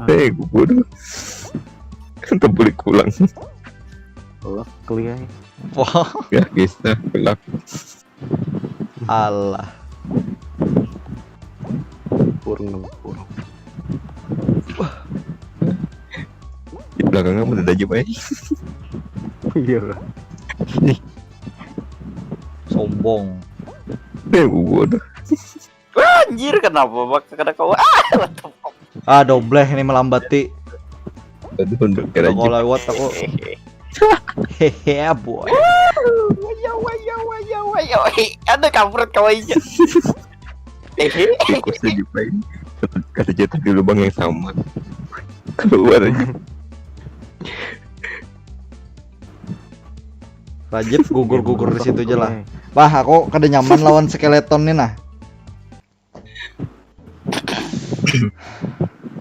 Eh, gue bodoh. Kan tak boleh pulang. Allah, Kli ai. Wah, Ya, kisah kelak. alah. Purung, purung. Di belakangnya udah aja baik. Iya lah. Sombong. Eh, gue bodoh. Wah, anjir, kenapa bak kada kawa? Ah, what the fuck? Ah, dobleh ini melambati. Aduh, udah kira Kalau aja. Lewat aku. Hehe, boy. Wayo, wayo, wayo, wayo. Eh, ada kampret kawainya. Eh, Tikusnya juga ini. Kata jatuh di lubang yang sama. Keluar aja. Rajit gugur-gugur di situ aja lah. Bah, aku kada nyaman lawan skeleton nih nah.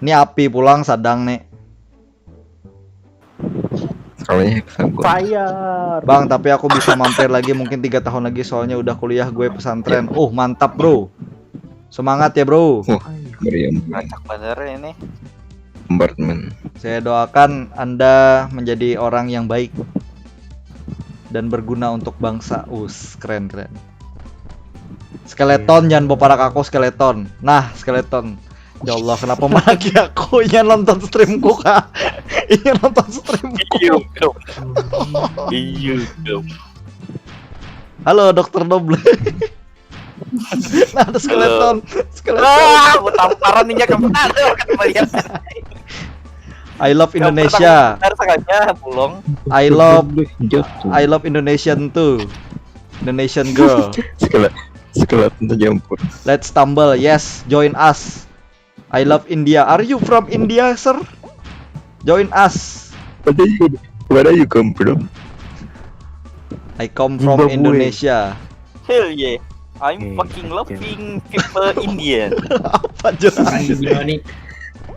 Ini api pulang sadang nih. Kalau ini hexagon. Fire. Bang, tapi aku bisa mampir lagi mungkin tiga tahun lagi soalnya udah kuliah gue pesantren. Oh, mantap bro. Semangat ya bro. Meriam. Banyak bener ini. Bombardment. Saya doakan Anda menjadi orang yang baik dan berguna untuk bangsa. Us, keren keren. Skeleton jangan boparak aku skeleton. Nah, skeleton. Ya Allah, kenapa maraki aku yang nonton streamku kah? Iya nonton streamku. Iya dong. Iya dong. Halo dokter Doble. Nah, ada skeleton. Skeleton. Wah, mau tamparan nih kamu ada kan melihat. I love Indonesia. Benar sengaja pulang. I love Jatuh. I love Indonesian too. Indonesian girl. Skeleton tercampur. Let's tumble. Yes, join us. I love India. Are you from India, sir? Join us. Where do you, where do you come from? I come from Zimbabwe. Indonesia. Hell yeah. I'm Eh, fucking oke. loving people Indian. Apa jelas? Orang gila nih.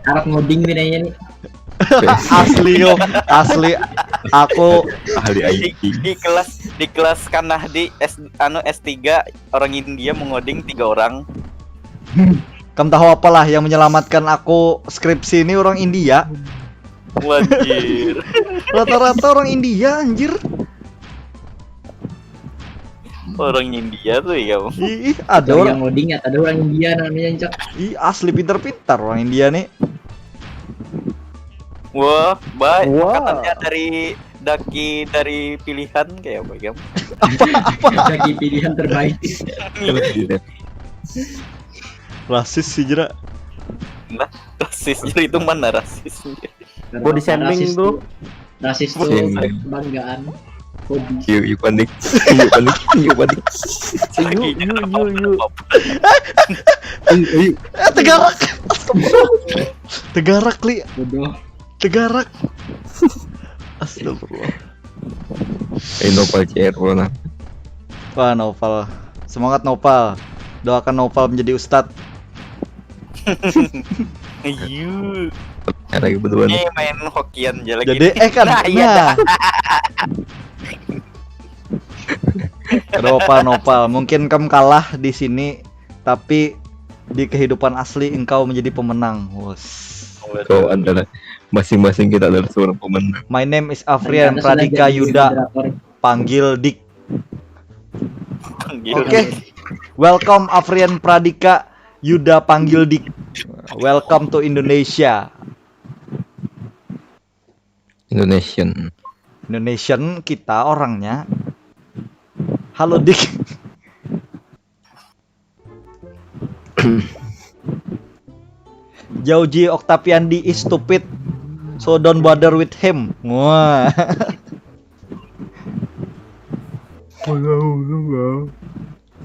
Arab ngoding bedanya nih. Asli yo, asli. Aku Ahli Di, I T. di kelas di kelas kanah di S anu S tiga orang India mengoding tiga orang. Kamu tahu apalah yang menyelamatkan aku skripsi ini orang India. Wajir. Rata-rata orang India anjir. Orang India tuh ya. Ih, ada Ada orang yang ngoding ya, ada orang India namanya cok. Ih, asli pintar-pintar orang India nih. Wah, baik. Wah. Katanya dari daki dari pilihan kayak apa ya? Lagi pilihan terbaik. Rasis sih jera. Nah, rasis jadi itu mana rasisnya? Body shaming, Rasis bro. Tuh, rasis tuh Shaming. kebanggaan. Hobi. Yuk, yuk panik. Yuk panik. Yuk panik. Yuk, yuk, yuk, yuk. Ayo, ayo. Eh, tegarak. Tegarak li, Bodoh. tegarak. Astagfirullah. Eh, Nopal C R mana? Wah, Noval. Semangat Noval. Doakan Noval menjadi ustadz. Ayu. Ada lagi betulan. Ini main hokian aja lagi. Jadi eh kan Nah, iya nah. dah. Noval, Noval. Mungkin kamu kalah di sini, tapi di kehidupan asli engkau menjadi pemenang. Wos. Kau adalah masing-masing kita adalah seorang pemenang. My name is Afrian Ternyata sudah Pradika jadi Yuda, moderator. Panggil Dik. Panggil. Oke. Welcome Afrian Pradika Yuda Panggil Dik. Welcome to Indonesia. Indonesian. Indonesian kita orangnya. Halo Dik. Jauji Octaviandi is stupid. So don't bother with him. Wah.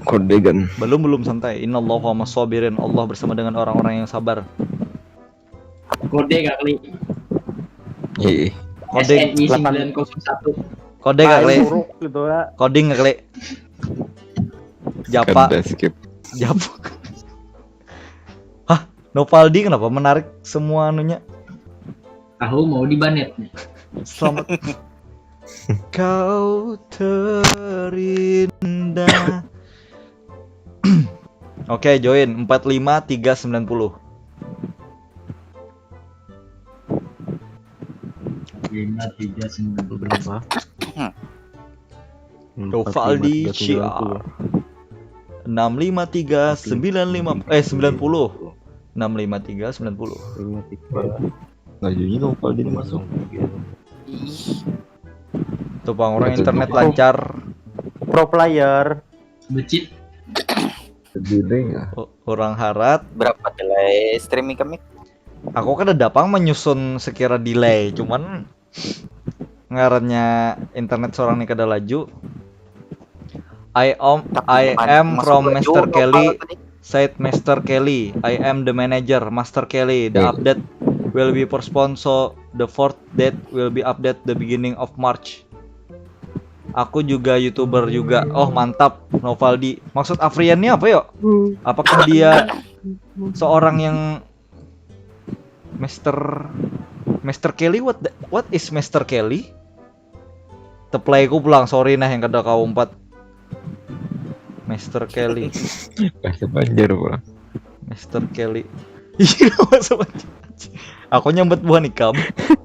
Kordegan. Belum belum santai. Innallaha ma'as sabirin. Allah bersama dengan orang-orang yang sabar. Kode kali. Iya. Kode S N I sembilan kosong satu. kode kali. Buruk gitu ya. Coding kali. Japa. Kada skip. Japuk. Hah, Novaldi kenapa menarik semua anunya? Tahu mau dibanet. Selamat. Kau terindah. Oke, join empat lima tiga sembilan puluh. Lima tiga sembilan. Berapa? Novaldi Syiar. Enam lima tiga sembilan lima eh sembilan puluh. Enam lima tiga sembilan puluh. Lajunya Novaldi ini masuk. Ih, Tuh bang orang Betul. internet lancar. Pro player. Becit. Gede ya. O- Orang harat. Berapa delay streaming kami? Aku kada dapang menyusun sekira delay, cuman ngarannya internet seorang nih kada laju. I am Tapi I man- am masuk from dua Mister jauh Kelly, lokal tadi. Said Mister Kelly. I am the manager, Master Kelly. The Hmm. update will be postponed, so the fourth date will be update the beginning of March. Aku juga YouTuber juga. Oh, mantap, Novaldi. Maksud Afrian ini apa, yo? Apakah dia seorang yang Mister Mister Kelly? What the, what is Mister Kelly? Teplay ku pulang, sorry nah yang kada kaumpat. Mister Kelly. Bahasa Banjar pulang. Mister Kelly. Iya, bahasa Banjar. Aku nyambat buhan ikam.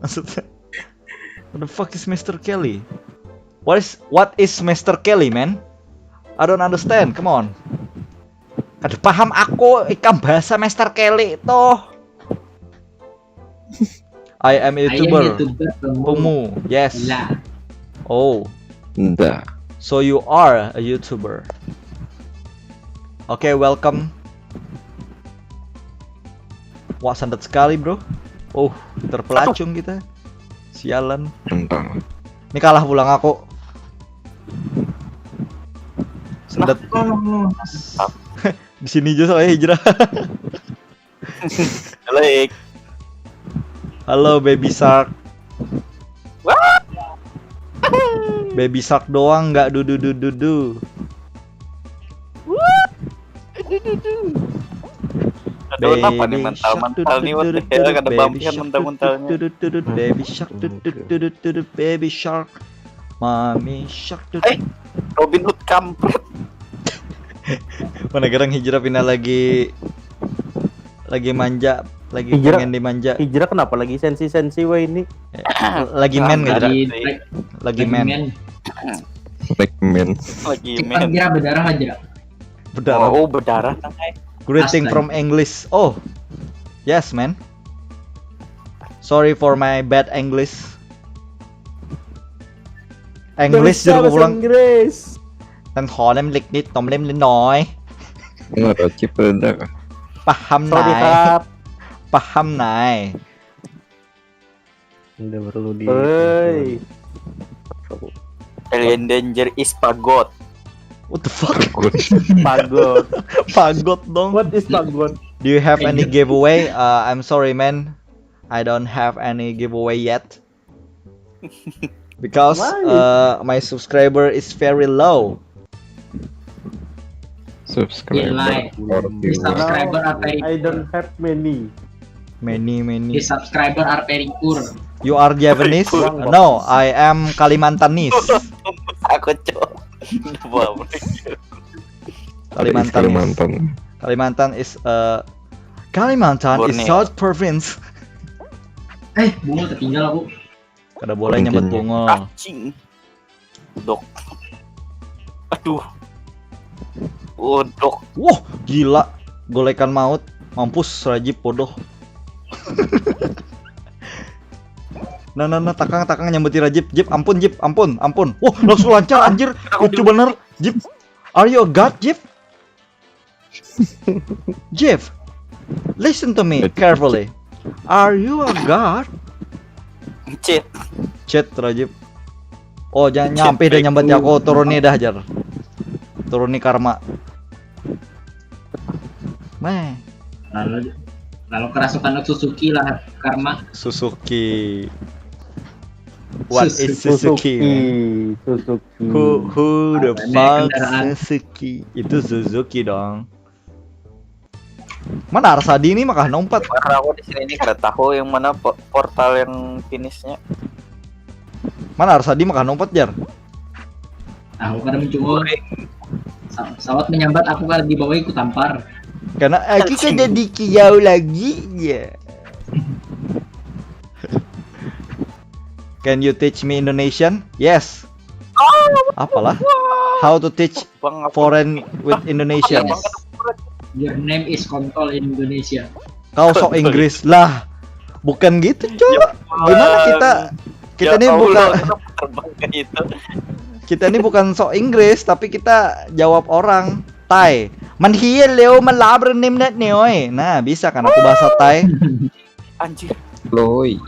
Maksudnya, what the fuck is Mister Kelly? What is what is Mister Kelly, man? I don't understand. Come on. Kada paham aku ikam bahasa Mister Kelly tuh. I am a I am YouTuber. YouTuber kamu. Pumu, yes. Lah. Oh, Entah. so you are a YouTuber. Oke, welcome. Wah, santet sekali, bro. Oh, terpelacung kita. Sialan. Entah. Ini kalah pulang aku. Santet. Oh, Di sini aja soalnya hijrah. Balik. Halo, baby shark. Wah. Baby shark doang, nggak dudu dudu dudu. Aduh, kenapa nih mental-mental nih, what the hell, kada bampihan mental-mentalnya. Baby shark, tutut, tutut, tutut, baby shark. Mami shark, tutut. Eh, Robin Hood kampret. Mana gerang hijrah pina lagi lagi manja, lagi Hijrah. Pengen dimanja. Hijrah kenapa lagi sensi-sensi wah ini? Lagi men gitu. Lagi, Lagi men. Black man. Lagi Cepat men. Jera, berdarah aja. Berdarah. Oh, berdarah nang ai. Greeting Astaga. From English. Oh. Yes, man. Sorry for my bad English. English Bisa juru bahasa pulang. Inggris. Dan holem lik nit tomlem lenoi. Enggak ada chip ada. Paham Sorry, nai. Kak. Paham nai. Tidak perlu di. Hei. Alien danger is fagot. What the fuck? Fagot. Fagot dong. What is fagot? Do you have any giveaway? Uh, I'm sorry, man. I don't have any giveaway yet. Because uh, my subscriber is very low. Subscriber Like. or Di viewer. subscriber apa I don't have many. Many, many. Di subscriber Arperikur. You are Javanese? No, I am Kalimantanese. Aku cok. Wah, Kalimantanese. Kalimantan. Kalimantan is uh, Kalimantan is Borneo. South Province. Eh, bunga tertinggal aku. Kada boleh nyambat bunga. Cacing. Dok. Aduh. Oh, dok. Wah, gila. Golekan maut. Mampus Rajib bodoh. Nah, nah, nah, takang, takang nyambati Rajib. Jib, ampun, Jib, ampun, ampun. Wah, langsung lancar, anjir. Lucu bener. Jib, are you a god, Jib? Jib, listen to me carefully. Are you a god? Cit. Chat, Rajib. Oh, jangan nyampe dah nyambat aku, turuni dah, jar. Turuni karma. Meh. Lalu lalu kerasukan Suzuki lah, karma. Suzuki. What is Suzuki, man? Suzuki. Who who the Apa nih fuck kendaraan? Suzuki? Itu Suzuki dong. Mana Arsadi nih makah nompat? Karena aku di sini ini kada tahu yang mana po- portal yang finishnya. Mana Arsadi makah nompat, jar? Aku kada mencungul. Sa- Sawat menyambat, aku kada dibawa ikut tampar. Karena aku kan jadi kiau lagi ya. Can you teach me Indonesian? Yes. Apalah? How to teach Bang, apa? Foreign with Indonesian? Your name is kontol in Indonesia. Kau sok Inggris lah. Bukan gitu, Cok. Gimana kita kita Ya nih Allah, bukan kenapa terbang ke itu? Kita nih bukan sok Inggris, tapi kita jawab orang Thai. Man hiya leo man labra nim net ni, oi. Nah, bisa kan aku bahasa Thai? Anjir. Loi.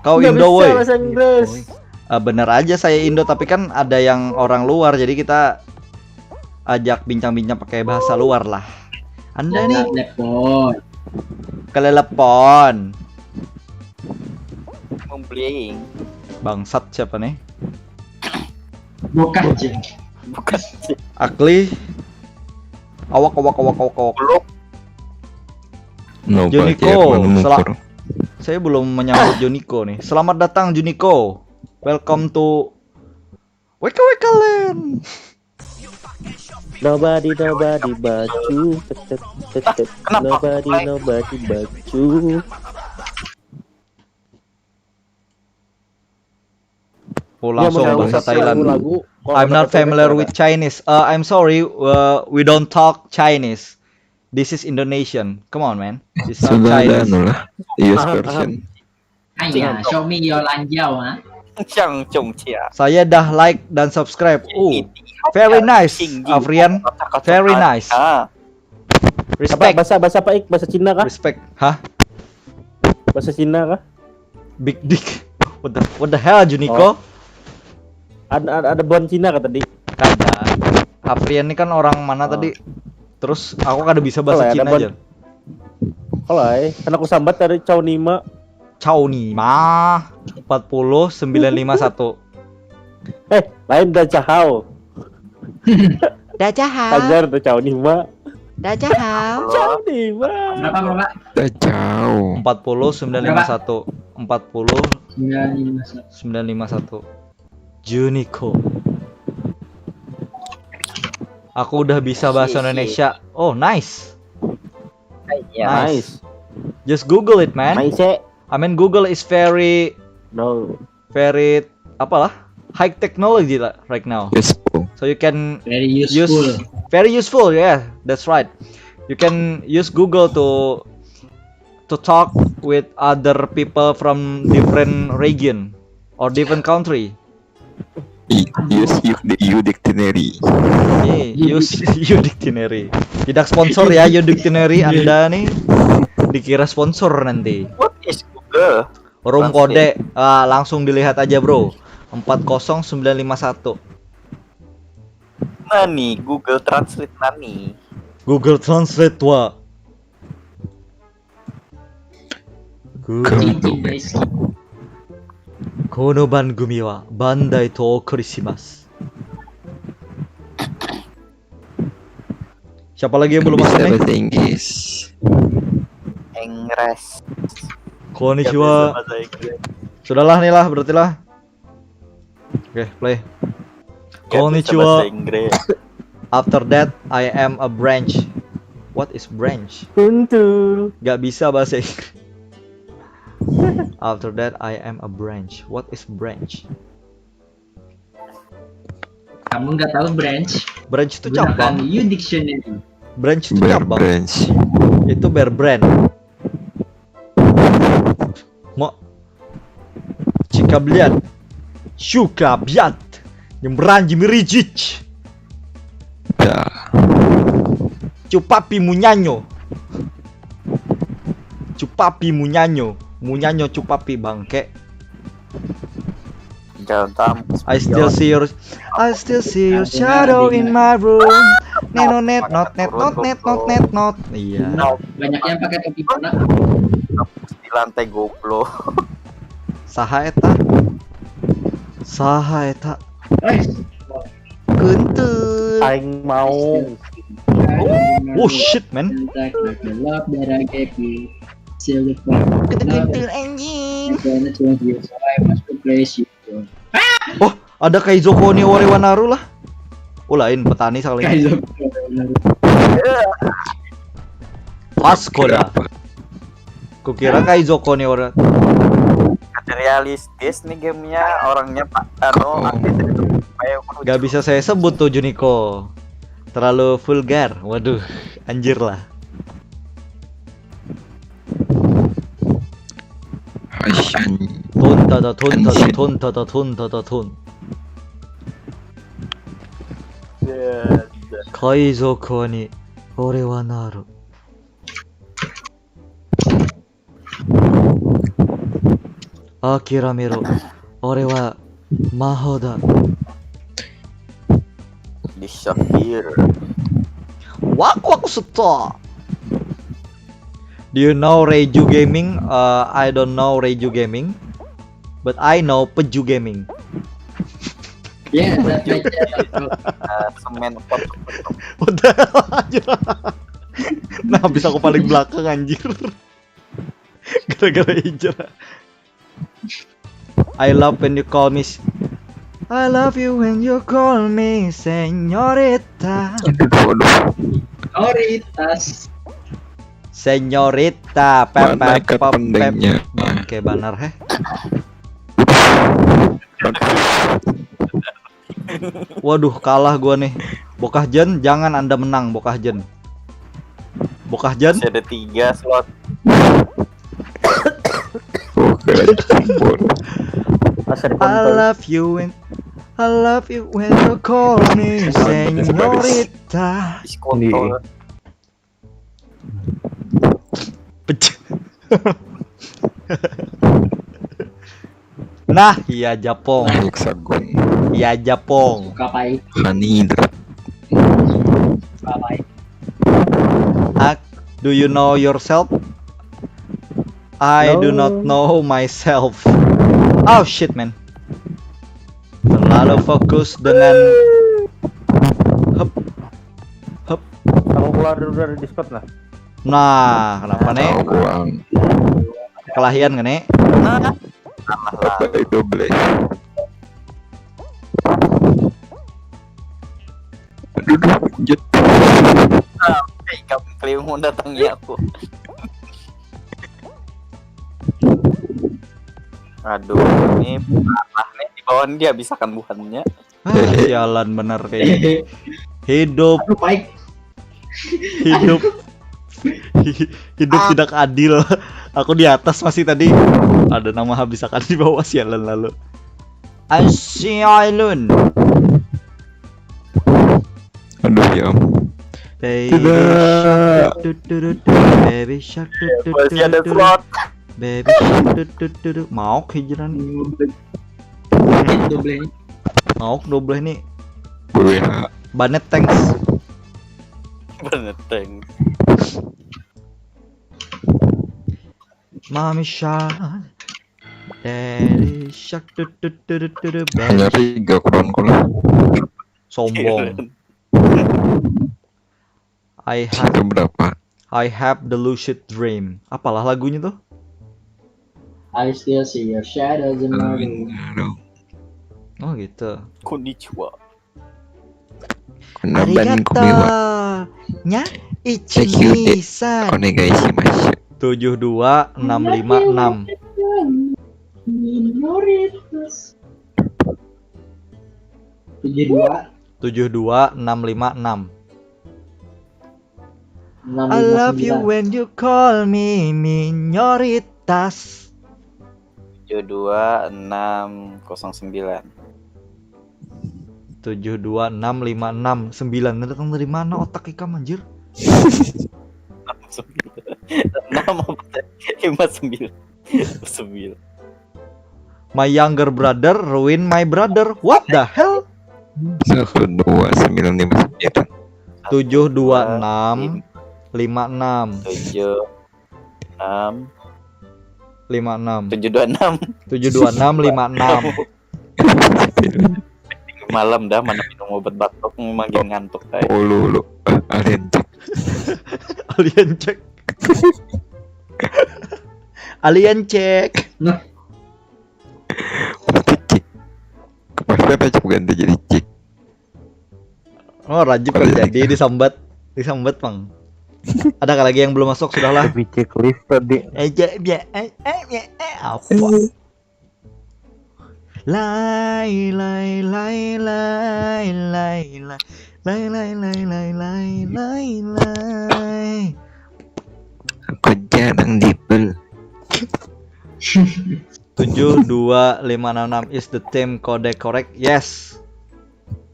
Kau Nggak Indo, bisa woi. Bahasa Inggris. Ah, bener aja saya Indo, tapi kan ada yang orang luar, jadi kita ajak bincang-bincang pakai bahasa luar lah. Anda nih Telepon. Kelelepon. Mumbling. Bangsat siapa nih? Bukan, Cing. Bukan. Akli. Awak, awak, awak, awak, awak. Belum. No, Juniko, Pak, ya, mana sela- mukur? Saya belum menyambut Juniko nih. Selamat datang Juniko. Welcome to W K W K Land. Nobody, nobody but you. Tet, tet, tet, tet. Kenapa? Nobody, nobody but you. Oh, Dia langsung mau bahasa lagu Thailand. Lagu, kalau I'm not pakai familiar Thailand with Chinese. Uh, I'm sorry, uh, we don't talk Chinese. This is Indonesian. Come on, man. It's not Sudah ada Chinese. anu lah, iOS Paham, version. Ayah, show me your lanjau, ha? Ciang cung cia. Saya dah like dan subscribe. Oh, very nice, Afrian. Very nice. Ah, Apa Respect. Bahasa, bahasa apa, Ik? Bahasa Cina kah? Respect. Hah? Bahasa Cina kah? Big dick. What the, what the hell, Juniko? Ada, ada, ada buhan Cina kah tadi? Kada. Afrian ini kan orang mana Oh. tadi? Terus aku kada bisa bahasa Kalau ada Cina buhan aja. Kalau ai, karena aku sambat dari Chow Nima. Chow Nima empat puluh sembilan lima satu. Eh, lain dah Cahau. Dah Cahau. Ajar tuh Chow Nima. Dah Cahau. Chow Nima. Berapa, berapa? Dah jauh. Empat puluh sembilan lima satu. Empat puluh Sembilan lima satu. sembilan lima satu. Juniko. Aku udah bisa bahasa Si, si. Indonesia. Oh, nice. Iya. Nice. Just Google it, man. Nice, eh. I mean, Google is very, No. very apalah, high technology lah right now. Useful. So you can Very use useful. Very useful, yeah, that's right. You can use Google to to talk with other people from different region or different country. I- Use you, you dictionary. Nih, use you dictionary. Tidak sponsor ya, you dictionary Anda nih dikira sponsor nanti. What is Google? Room Translate. Kode, ah, langsung dilihat aja, bro. Empat kosong sembilan lima satu. Nani? Google Translate nani? Google Translate wa. Google. Google. Cincin guys. Kono bangumi wa Bandai to okorishimasu. Siapa lagi yang belum Bisa masuk nih? Bahasa Inggris. Inggris. Konnichiwa. Bahasa Inggris. Sudahlah nih lah, berarti lah. Oke, play. Nggak bisa Konnichiwa. Bahasa Inggris. After that, I am a branch. What is branch? Kuntul. Gak bisa bahasa Inggris. After that, I am a branch. What is branch? Kamu nggak tahu branch? Branch itu Gunakan cabang. U Dictionary. Branch itu Bear cabang. branch. Itu bear brand. Mo. Cikabliat. Syukabiat. Nyemberan jimirijic. Dah. Cupapi munyanyo. Cupapi munyanyo. Munyanyo cupapi bangke. Jangan tam. I still see your I still see your shadow in my room. Neno net not net not net not net not. Iya. Nah, banyak yang pakai topi bola. Di lantai goblok. Saha eta? Saha eta? Eh, Kuntul. Aing mau. Oh shit, man. Love that I gave you. Silver play. Kuntul anjing. Gonna change you, so I must replace you. Oh, ada Kaizo Koni Ore wa Naru lah. Oh, lain petani sekali. Kaizo. Pas koda. Kukira Kaizo Koni Ore. Ada realistis nih gamenya, orangnya pak anu Oh. artis itu kayak Gak bisa saya sebut tuh, Juniko. Terlalu vulgar. Waduh, anjir lah. Aish, anjing. Tun tada tun tada tun tada tun tada tun. Kaizo Koni Ore wa Naru. Akiramero. Ore wa maho da. Di Shahir. Waku waku suto. Do you know Reju Gaming? Uh, I don't know Reju Gaming, but I know Peju Gaming. Ya, that's my channel, bro. Eh, semen pot. Udah aja. Nah, bisa aku paling belakang anjir. Gara-gara hijrah. I love when you call me s- I love you when you call me señorita. Aduh, aduh. Prioritas. Señorita pep Mana pep ikat pop, pep. pendeknya? Bangke banar heh. Waduh, kalah gua nih. Bokah Jen, jangan Anda menang, Bokah Jen. Bokah Jen. Masih ada tiga slot. Oke, ampun. Masa I dikontrol. love you when I love you when you call me señorita. Diskon. Pecah. Nah, iya Japong. Hexagon. Iya Japong. Kapai, Hanidra. kapai. Ak, do you know yourself? I do not know myself. Oh shit, man. Terlalu fokus dengan Hup. Hup. Aku keluar dulu dari Discord lah. Nah, kenapa nih? Tahu uang. Kelahian kan nih? Apa itu boleh? Aduh, duh, lanjut. Hei, kamu keliru mendatangi aku. Aduh, ini parah nih, di bawah ini dihabisakan buhannya. Ah, sialan bener kayak gini. Hidup Aduh, Mike. Hidup. Hidup tidak adil. Aku di atas masih tadi. Ada nama habisakan di bawah, sialan lalu. Asyailun. Aduh ya. Baby Tidak. shark, du, du, du, du, baby shark, du, du, Masih ada du, du, slot. Baby shark, du, du, du, du. Maok hijrah nih. Double. Maok double nih. W H. Banet, thanks. Bener, thanks. Mommy shark. Daddy shark, du, du, du, du, du, du, baby Hanya tiga kurang kurang. Sombong. I have Itu berapa? I have the lucid dream. Apalah lagunya tuh? I still see your shadows in my room. Oh gitu. Konnichiwa. Kena ban kumiwa. Nya Thank you, Dek. ichi-san. Onegaishimasu. Tujuh dua enam lima enam. Minoritas. Tujuh dua Tujuh dua enam lima enam. enam I lima love you sembilan. When you call me minoritas. Tujuh dua enam kosong sembilan. Tujuh dua enam lima enam sembilan. Datang dari mana otak ikam, anjir? Enam apa tadi? Lima sembilan. Sembilan. My younger brother ruin my brother. What the hell? Satu dua sembilan lima sembilan. Tujuh dua enam lima enam. Tujuh enam. Lima enam. Tujuh dua enam. Tujuh dua enam lima enam. Malam dah, mana minum obat batuk, makin ngantuk tadi. Oh, lu, lu. Ah, alien check. Alien check. Alien check. Check. Kemarin apa cek ganti jadi check? Oh, rajib Alien terjadi check. Disambat. Disambat, Bang. Adakah lagi yang belum masuk? Sudahlah. Tapi checklist tadi. Eh, je, je, eh, eh, je, eh, apa? Lai, lai, lai, lai, lai, lai. Lai, lai, lai, lai, lai, lai, lai. Aku jarang dibel. Tujuh dua lima enam enam is the team code correct. Yes.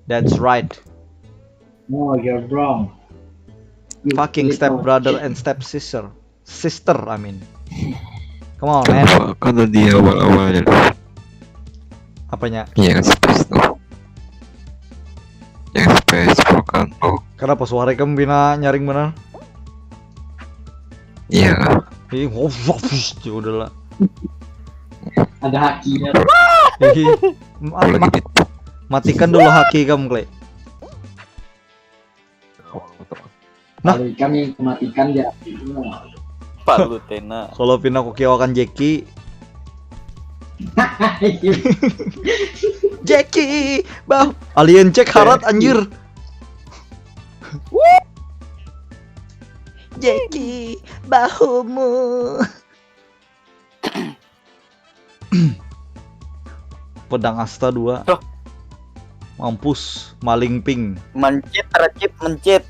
That's right. No, you're wrong. You Fucking little step brother shit. And step sister. Sister, I mean. Come on, man. Kalau, kalau di awal-awalnya tuh, Apanya? yang space tuh. Yang space bukan. Oh, Kenapa suara kamu bina nyaring benar? iya. Ih, wuf, wuf, wuf, ya udahlah. Ada hakinya. Ih, ma- Aku lagi ma- di Matikan dulu haki kamu, Kle. Nah. Kalau kami matikan ya. Palutena. Kalau pina kukiwakan Jackie. Jackie, bah, alien cek harat anjir. Jackie, bahumu. Pedang asta dua. Tuh. Mampus, maling ping. Mencit, racit, mencit.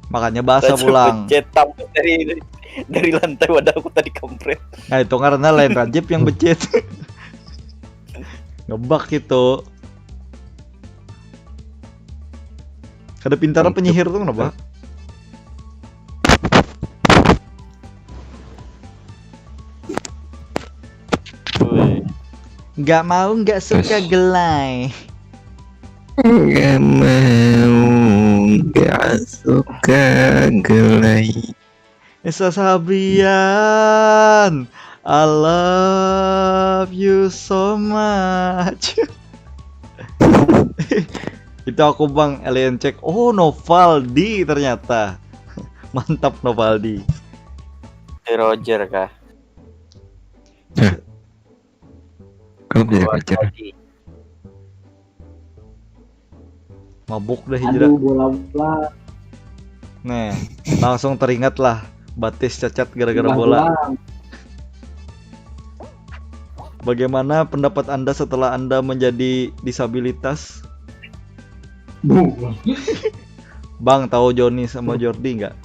Makanya bahasa pulang. Mencit tampuk dari dari lantai, wadah aku tadi kampret. Nah, itu karena lain Rajib yang becit. Ngebak itu. Kada pintar penyihir tuh kenapa? Woi. Nggak mau, nggak suka, Terus? Gelai. Nggak mau, nggak suka, Gelai. Esa Sabrian, I love you so much. Itu aku, Bang, alien cek. Oh, Novaldi ternyata. Mantap, Novaldi. Si Roger kah? Kalau jadi pacar. Mabuk dah Hijrah. Aduh, bola-bola. Nih, langsung teringat lah batis cacat gara-gara Bola bola. pulang. Bagaimana pendapat Anda setelah Anda menjadi disabilitas? Duh, Bang, tahu Joni sama Jordi nggak?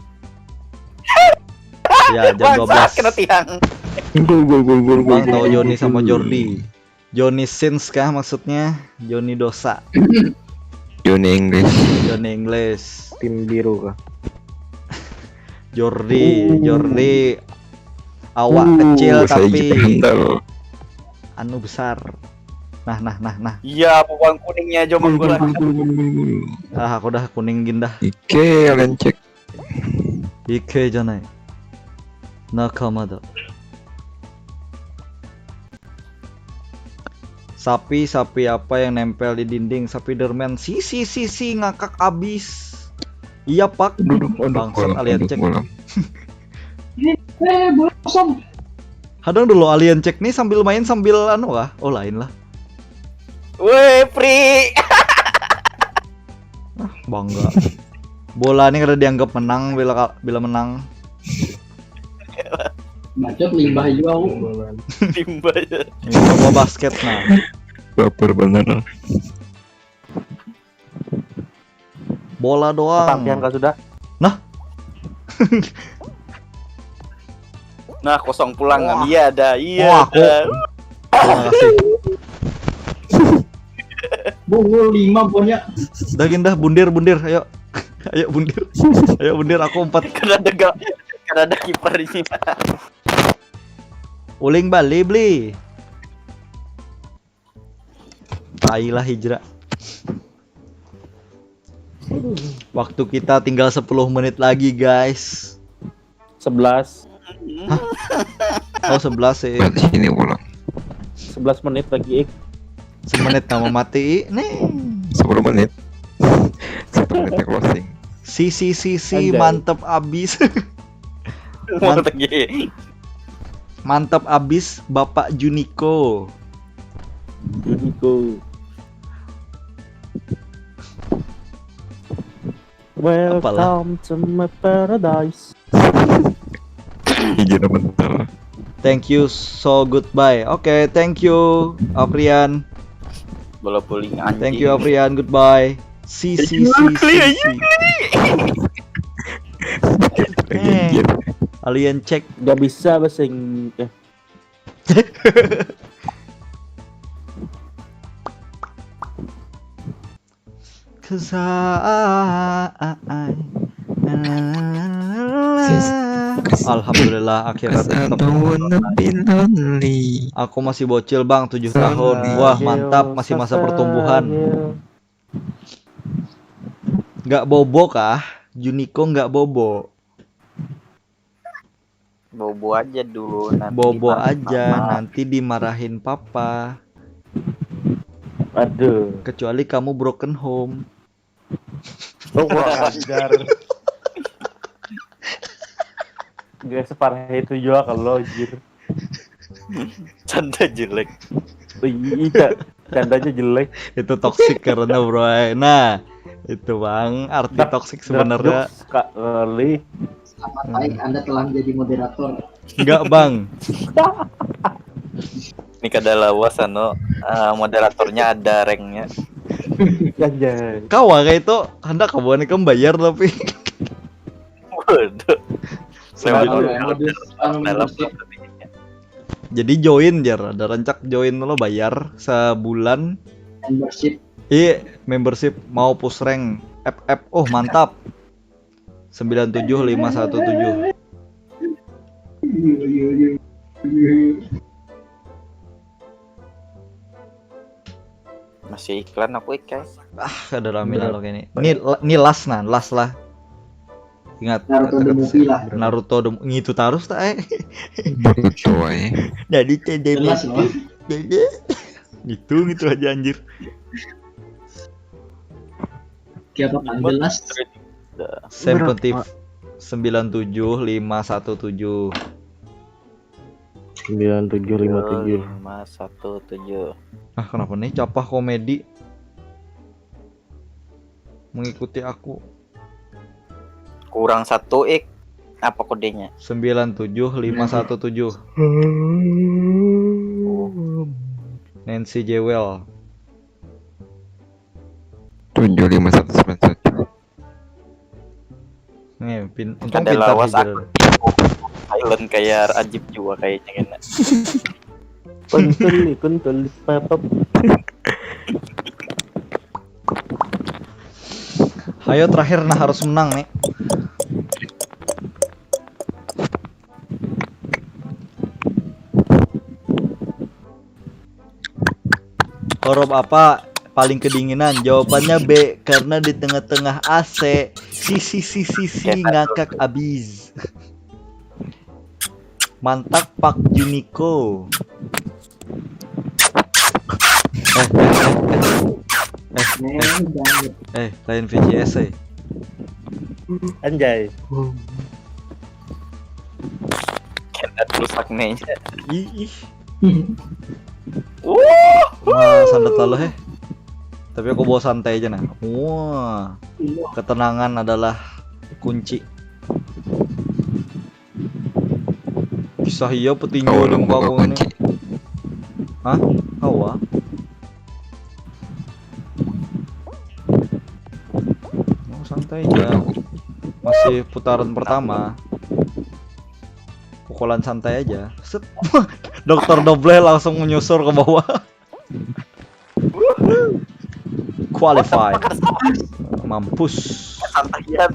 Ya, jam dua belas. Bangsat, kena tiang. Gol, gol, gol, gol, gol, Bang, tahu gol, Joni gol, sama gol. Jordi. Joni Sins kah maksudnya? Joni Dosa. Joni English. Joni English. Tim biru kah? Jordi, Uh. Jordi. Awak Uh, kecil saya tapi juga handal. Anu besar. Nah, nah, nah, nah. Iya, pupang kuningnya aja Gol, gol, manggulan. Gol, gol, gol, gol, gol. Ah, aku dah kuning gindah. Ike, alien cek. Ike janai. Nakamada. Sapi, sapi apa yang nempel di dinding? Spiderman. Sisi, sisi ngakak abis. Iya, Pak. Duduk, aduh, Bangsat, bola, alien aduh, cek. Bola. Eh, bola kosong. Hadang dulu, alien cek nih sambil main sambil anu kah? Oh, lain lah. Woi, Pri. Ah, bangga. Bola ini kada dianggap menang bila ka- bila menang. Bacot limbah juga aku. Limbah ya. Ini coba basket nah. Baper bener. Bola doang. Tampian kah sudah? Nah, kosong pulang. Wah. Iya ada. Iya Wah, aku. ada. Terima kasih. Bungul lima banyak. Dah gin dah, bundir, bundir, ayo. Ayo bundir. Ayo bundir, aku empat. Kada ada ga, kada ada kipernya. Uling bali beli. Tai lah Hijrah. Waktu kita tinggal sepuluh menit lagi, guys. Sebelas. Oh, sebelas sih. Berarti sini pulang. Sebelas menit lagi, Ik. Semenit nama mati nih. Sepuluh menit. Sepuluh menit closing. Sisi, sisi, Anjay. Mantep abis. Mau lagi. Mantep abis, Bapak Juniko. Juniko. Apalah. Welcome to my paradise. Hijrah bentar. Thank you so goodbye. Oke, thank you Afrian. Bola bowling anjing. Thank you Afrian. Goodbye. Si si si si. Si. Eh, alien cek. Gak bisa bahasa Ing- eh. Cause I, I, I, la, la, la, la, la, la. Alhamdulillah akhirnya Cause I tetap. Don't wanna be lonely. Aku masih bocil bang, tujuh tahun. Wah mantap, masih masa pertumbuhan. Nggak bobo kah? Juniko nggak bobo. Bobo aja dulu nanti. Bobo Bang. aja, Mama. Nanti dimarahin papa. Aduh. Kecuali kamu broken home. Oh, kurang ajar. Gak separah itu juga kalau, jir. Canda jelek. Iya, candanya jelek. Itu toxic karena, bro. Nah, itu, Bang, arti Dark- toxic Dark sebenarnya. Jokes, Kak Leli. Selamat baik, Anda telah menjadi moderator. Enggak, Bang. Ini kada lawas anu, eh, moderatornya ada ranknya. Anjay. Kawa kayak itu, hendak kawan ikam bayar tapi. Waduh. Sebenarnya Lewat Anu, dalam modus, anu, dalam Jadi join, jar, ada rancak join lo, bayar sebulan. Membership. Iya, membership, mau push rank. F F, oh, mantap. Sembilan tujuh lima satu tujuh. Masih iklan aku, ik, guys. Ah, kada rame lah lo kayak ini. Ini, ini last, nah, last lah. Ingat, Naruto the movie lah. Naruto the, ngitu terus tak, eh. Bodoh, coy. Jadi T D B. Jelas loh. Gitu, gitu aja, anjir. Siapa kan jelas? Sempetif sembilan tujuh lima satu tujuh. Sembilan tujuh lima tujuh. Lima satu tujuh. Ah, kenapa nih capah komedi mengikuti aku? Kurang satu, ik. Apa kodenya? Sembilan tujuh lima satu tujuh. Nancy Jewel. Tujuh lima satu sembilan satu. Nih, pin, untung Kada pintar lawas hijau. Aku. Silent kayak Ajib juga kayaknya, kena. Kuntul, kuntul, papap. Hayo, terakhir, nah, harus menang nih. Huruf apa paling kedinginan? Jawabannya B, karena di tengah-tengah A C. Si, si, si, si, si, ngakak abis. Mantap, Pak Juniko. Eh, eh, eh, eh, eh, eh, lain V J S, eh. Anjay. Kena rusak nih. Ih, ih. Wuh. Wah, sandat lalu, heh. Tapi aku bawa santai aja, nah. Wah, ketenangan adalah kunci. Kisah iya petinju Kau di lu muka buka aku ini. kunci. Hah? Awa. Oh, santai aja. Masih putaran pertama. Pukulan santai aja. Set. Dokter Doble langsung menyusur ke bawah. Qualified. Mampus. Santaian.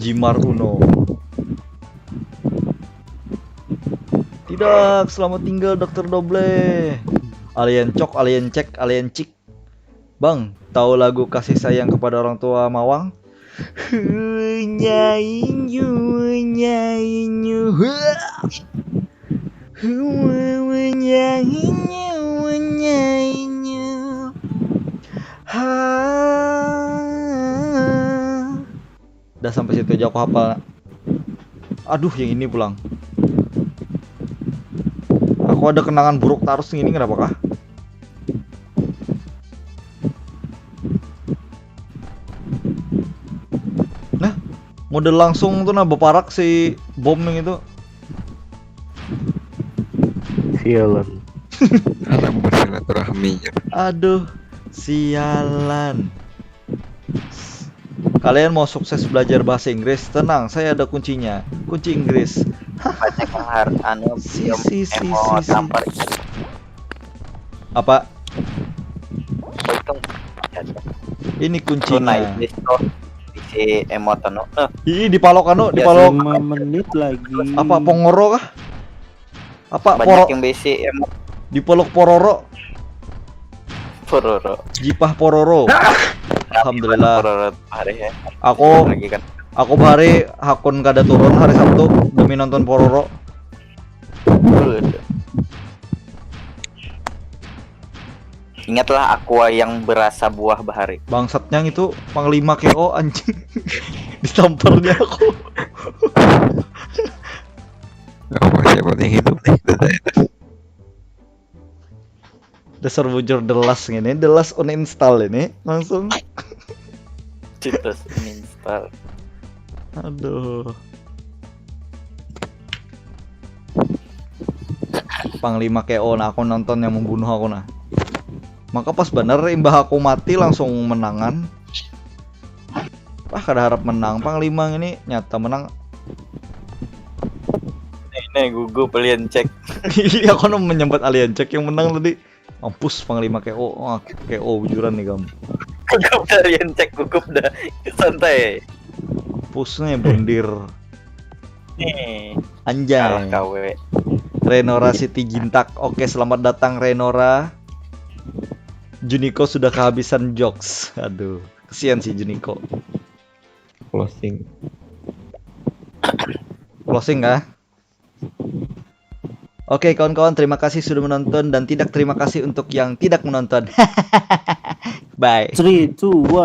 Jimar Uno. Tidak, selamat tinggal, Dokter Doble. Alien cok, alien cek, alien cik. Bang, tahu lagu Kasih Sayang Kepada Orang Tua Mawang? Hunyainyu, hunyainyu. Hunyainyu, hunyainyu. Ha. Udah sampai situ aja aku hafal. Aduh, yang ini pulang. Aku ada kenangan buruk terus ini, kenapa kah? Nah, model langsung tuh, nah, beparak si bom nih itu. Sialan. Alam bersilaturahmi ya. Aduh, sialan. Kalian mau sukses belajar bahasa Inggris? Tenang, saya ada kuncinya. Kunci Inggris. Banyak yang har anu Si, belum si, si, emo si, si. tampar. Apa? Oh, itu. Ini Itu naik kuncinya. list tuh. Isi emot anu. Eh, Ih, dipalok anu, Ya, dipalok Lima menit lagi. apa, pongoro kah? Apa, banyak poro? Yang bisi emot Dipeluk pororo. Pororo. Jipah pororo. Alhamdulillah. Pororo hari ya. Aku Lagi kan. Aku bahari hakun kada turun hari Sabtu demi nonton pororo. Waduh. Ingatlah aqua yang berasa buah bahari. Bangsatnya itu Panglima K O anjing. Disampernya aku. Apa siapa yang hidup nih? Dasar bujur, the last ini, the last uninstall ini langsung. Citus uninstall. Aduh. Panglima K O nah, aku nonton yang membunuh aku nah. Maka pas bener imbah aku mati langsung menangan. Wah, kada harap menang Panglima ini, nyata menang. Ini gugup alien cek. Iya, aku nang menyambat alien cek yang menang tadi. Mampus Panglima K O, wah, K O bujuran nih kamu. Gugup dah alien cek, gugup dah. Santai. Mampus nih bundir. Nih, Anjay. Kalah kawe. Renora Siti Gintak. Oke, selamat datang Renora. Juniko sudah kehabisan jokes. Aduh, kesian sih Juniko. Closing. Closing kah? Oke kawan-kawan, terima kasih sudah menonton dan tidak terima kasih untuk yang tidak menonton. Bye. Three, two, one.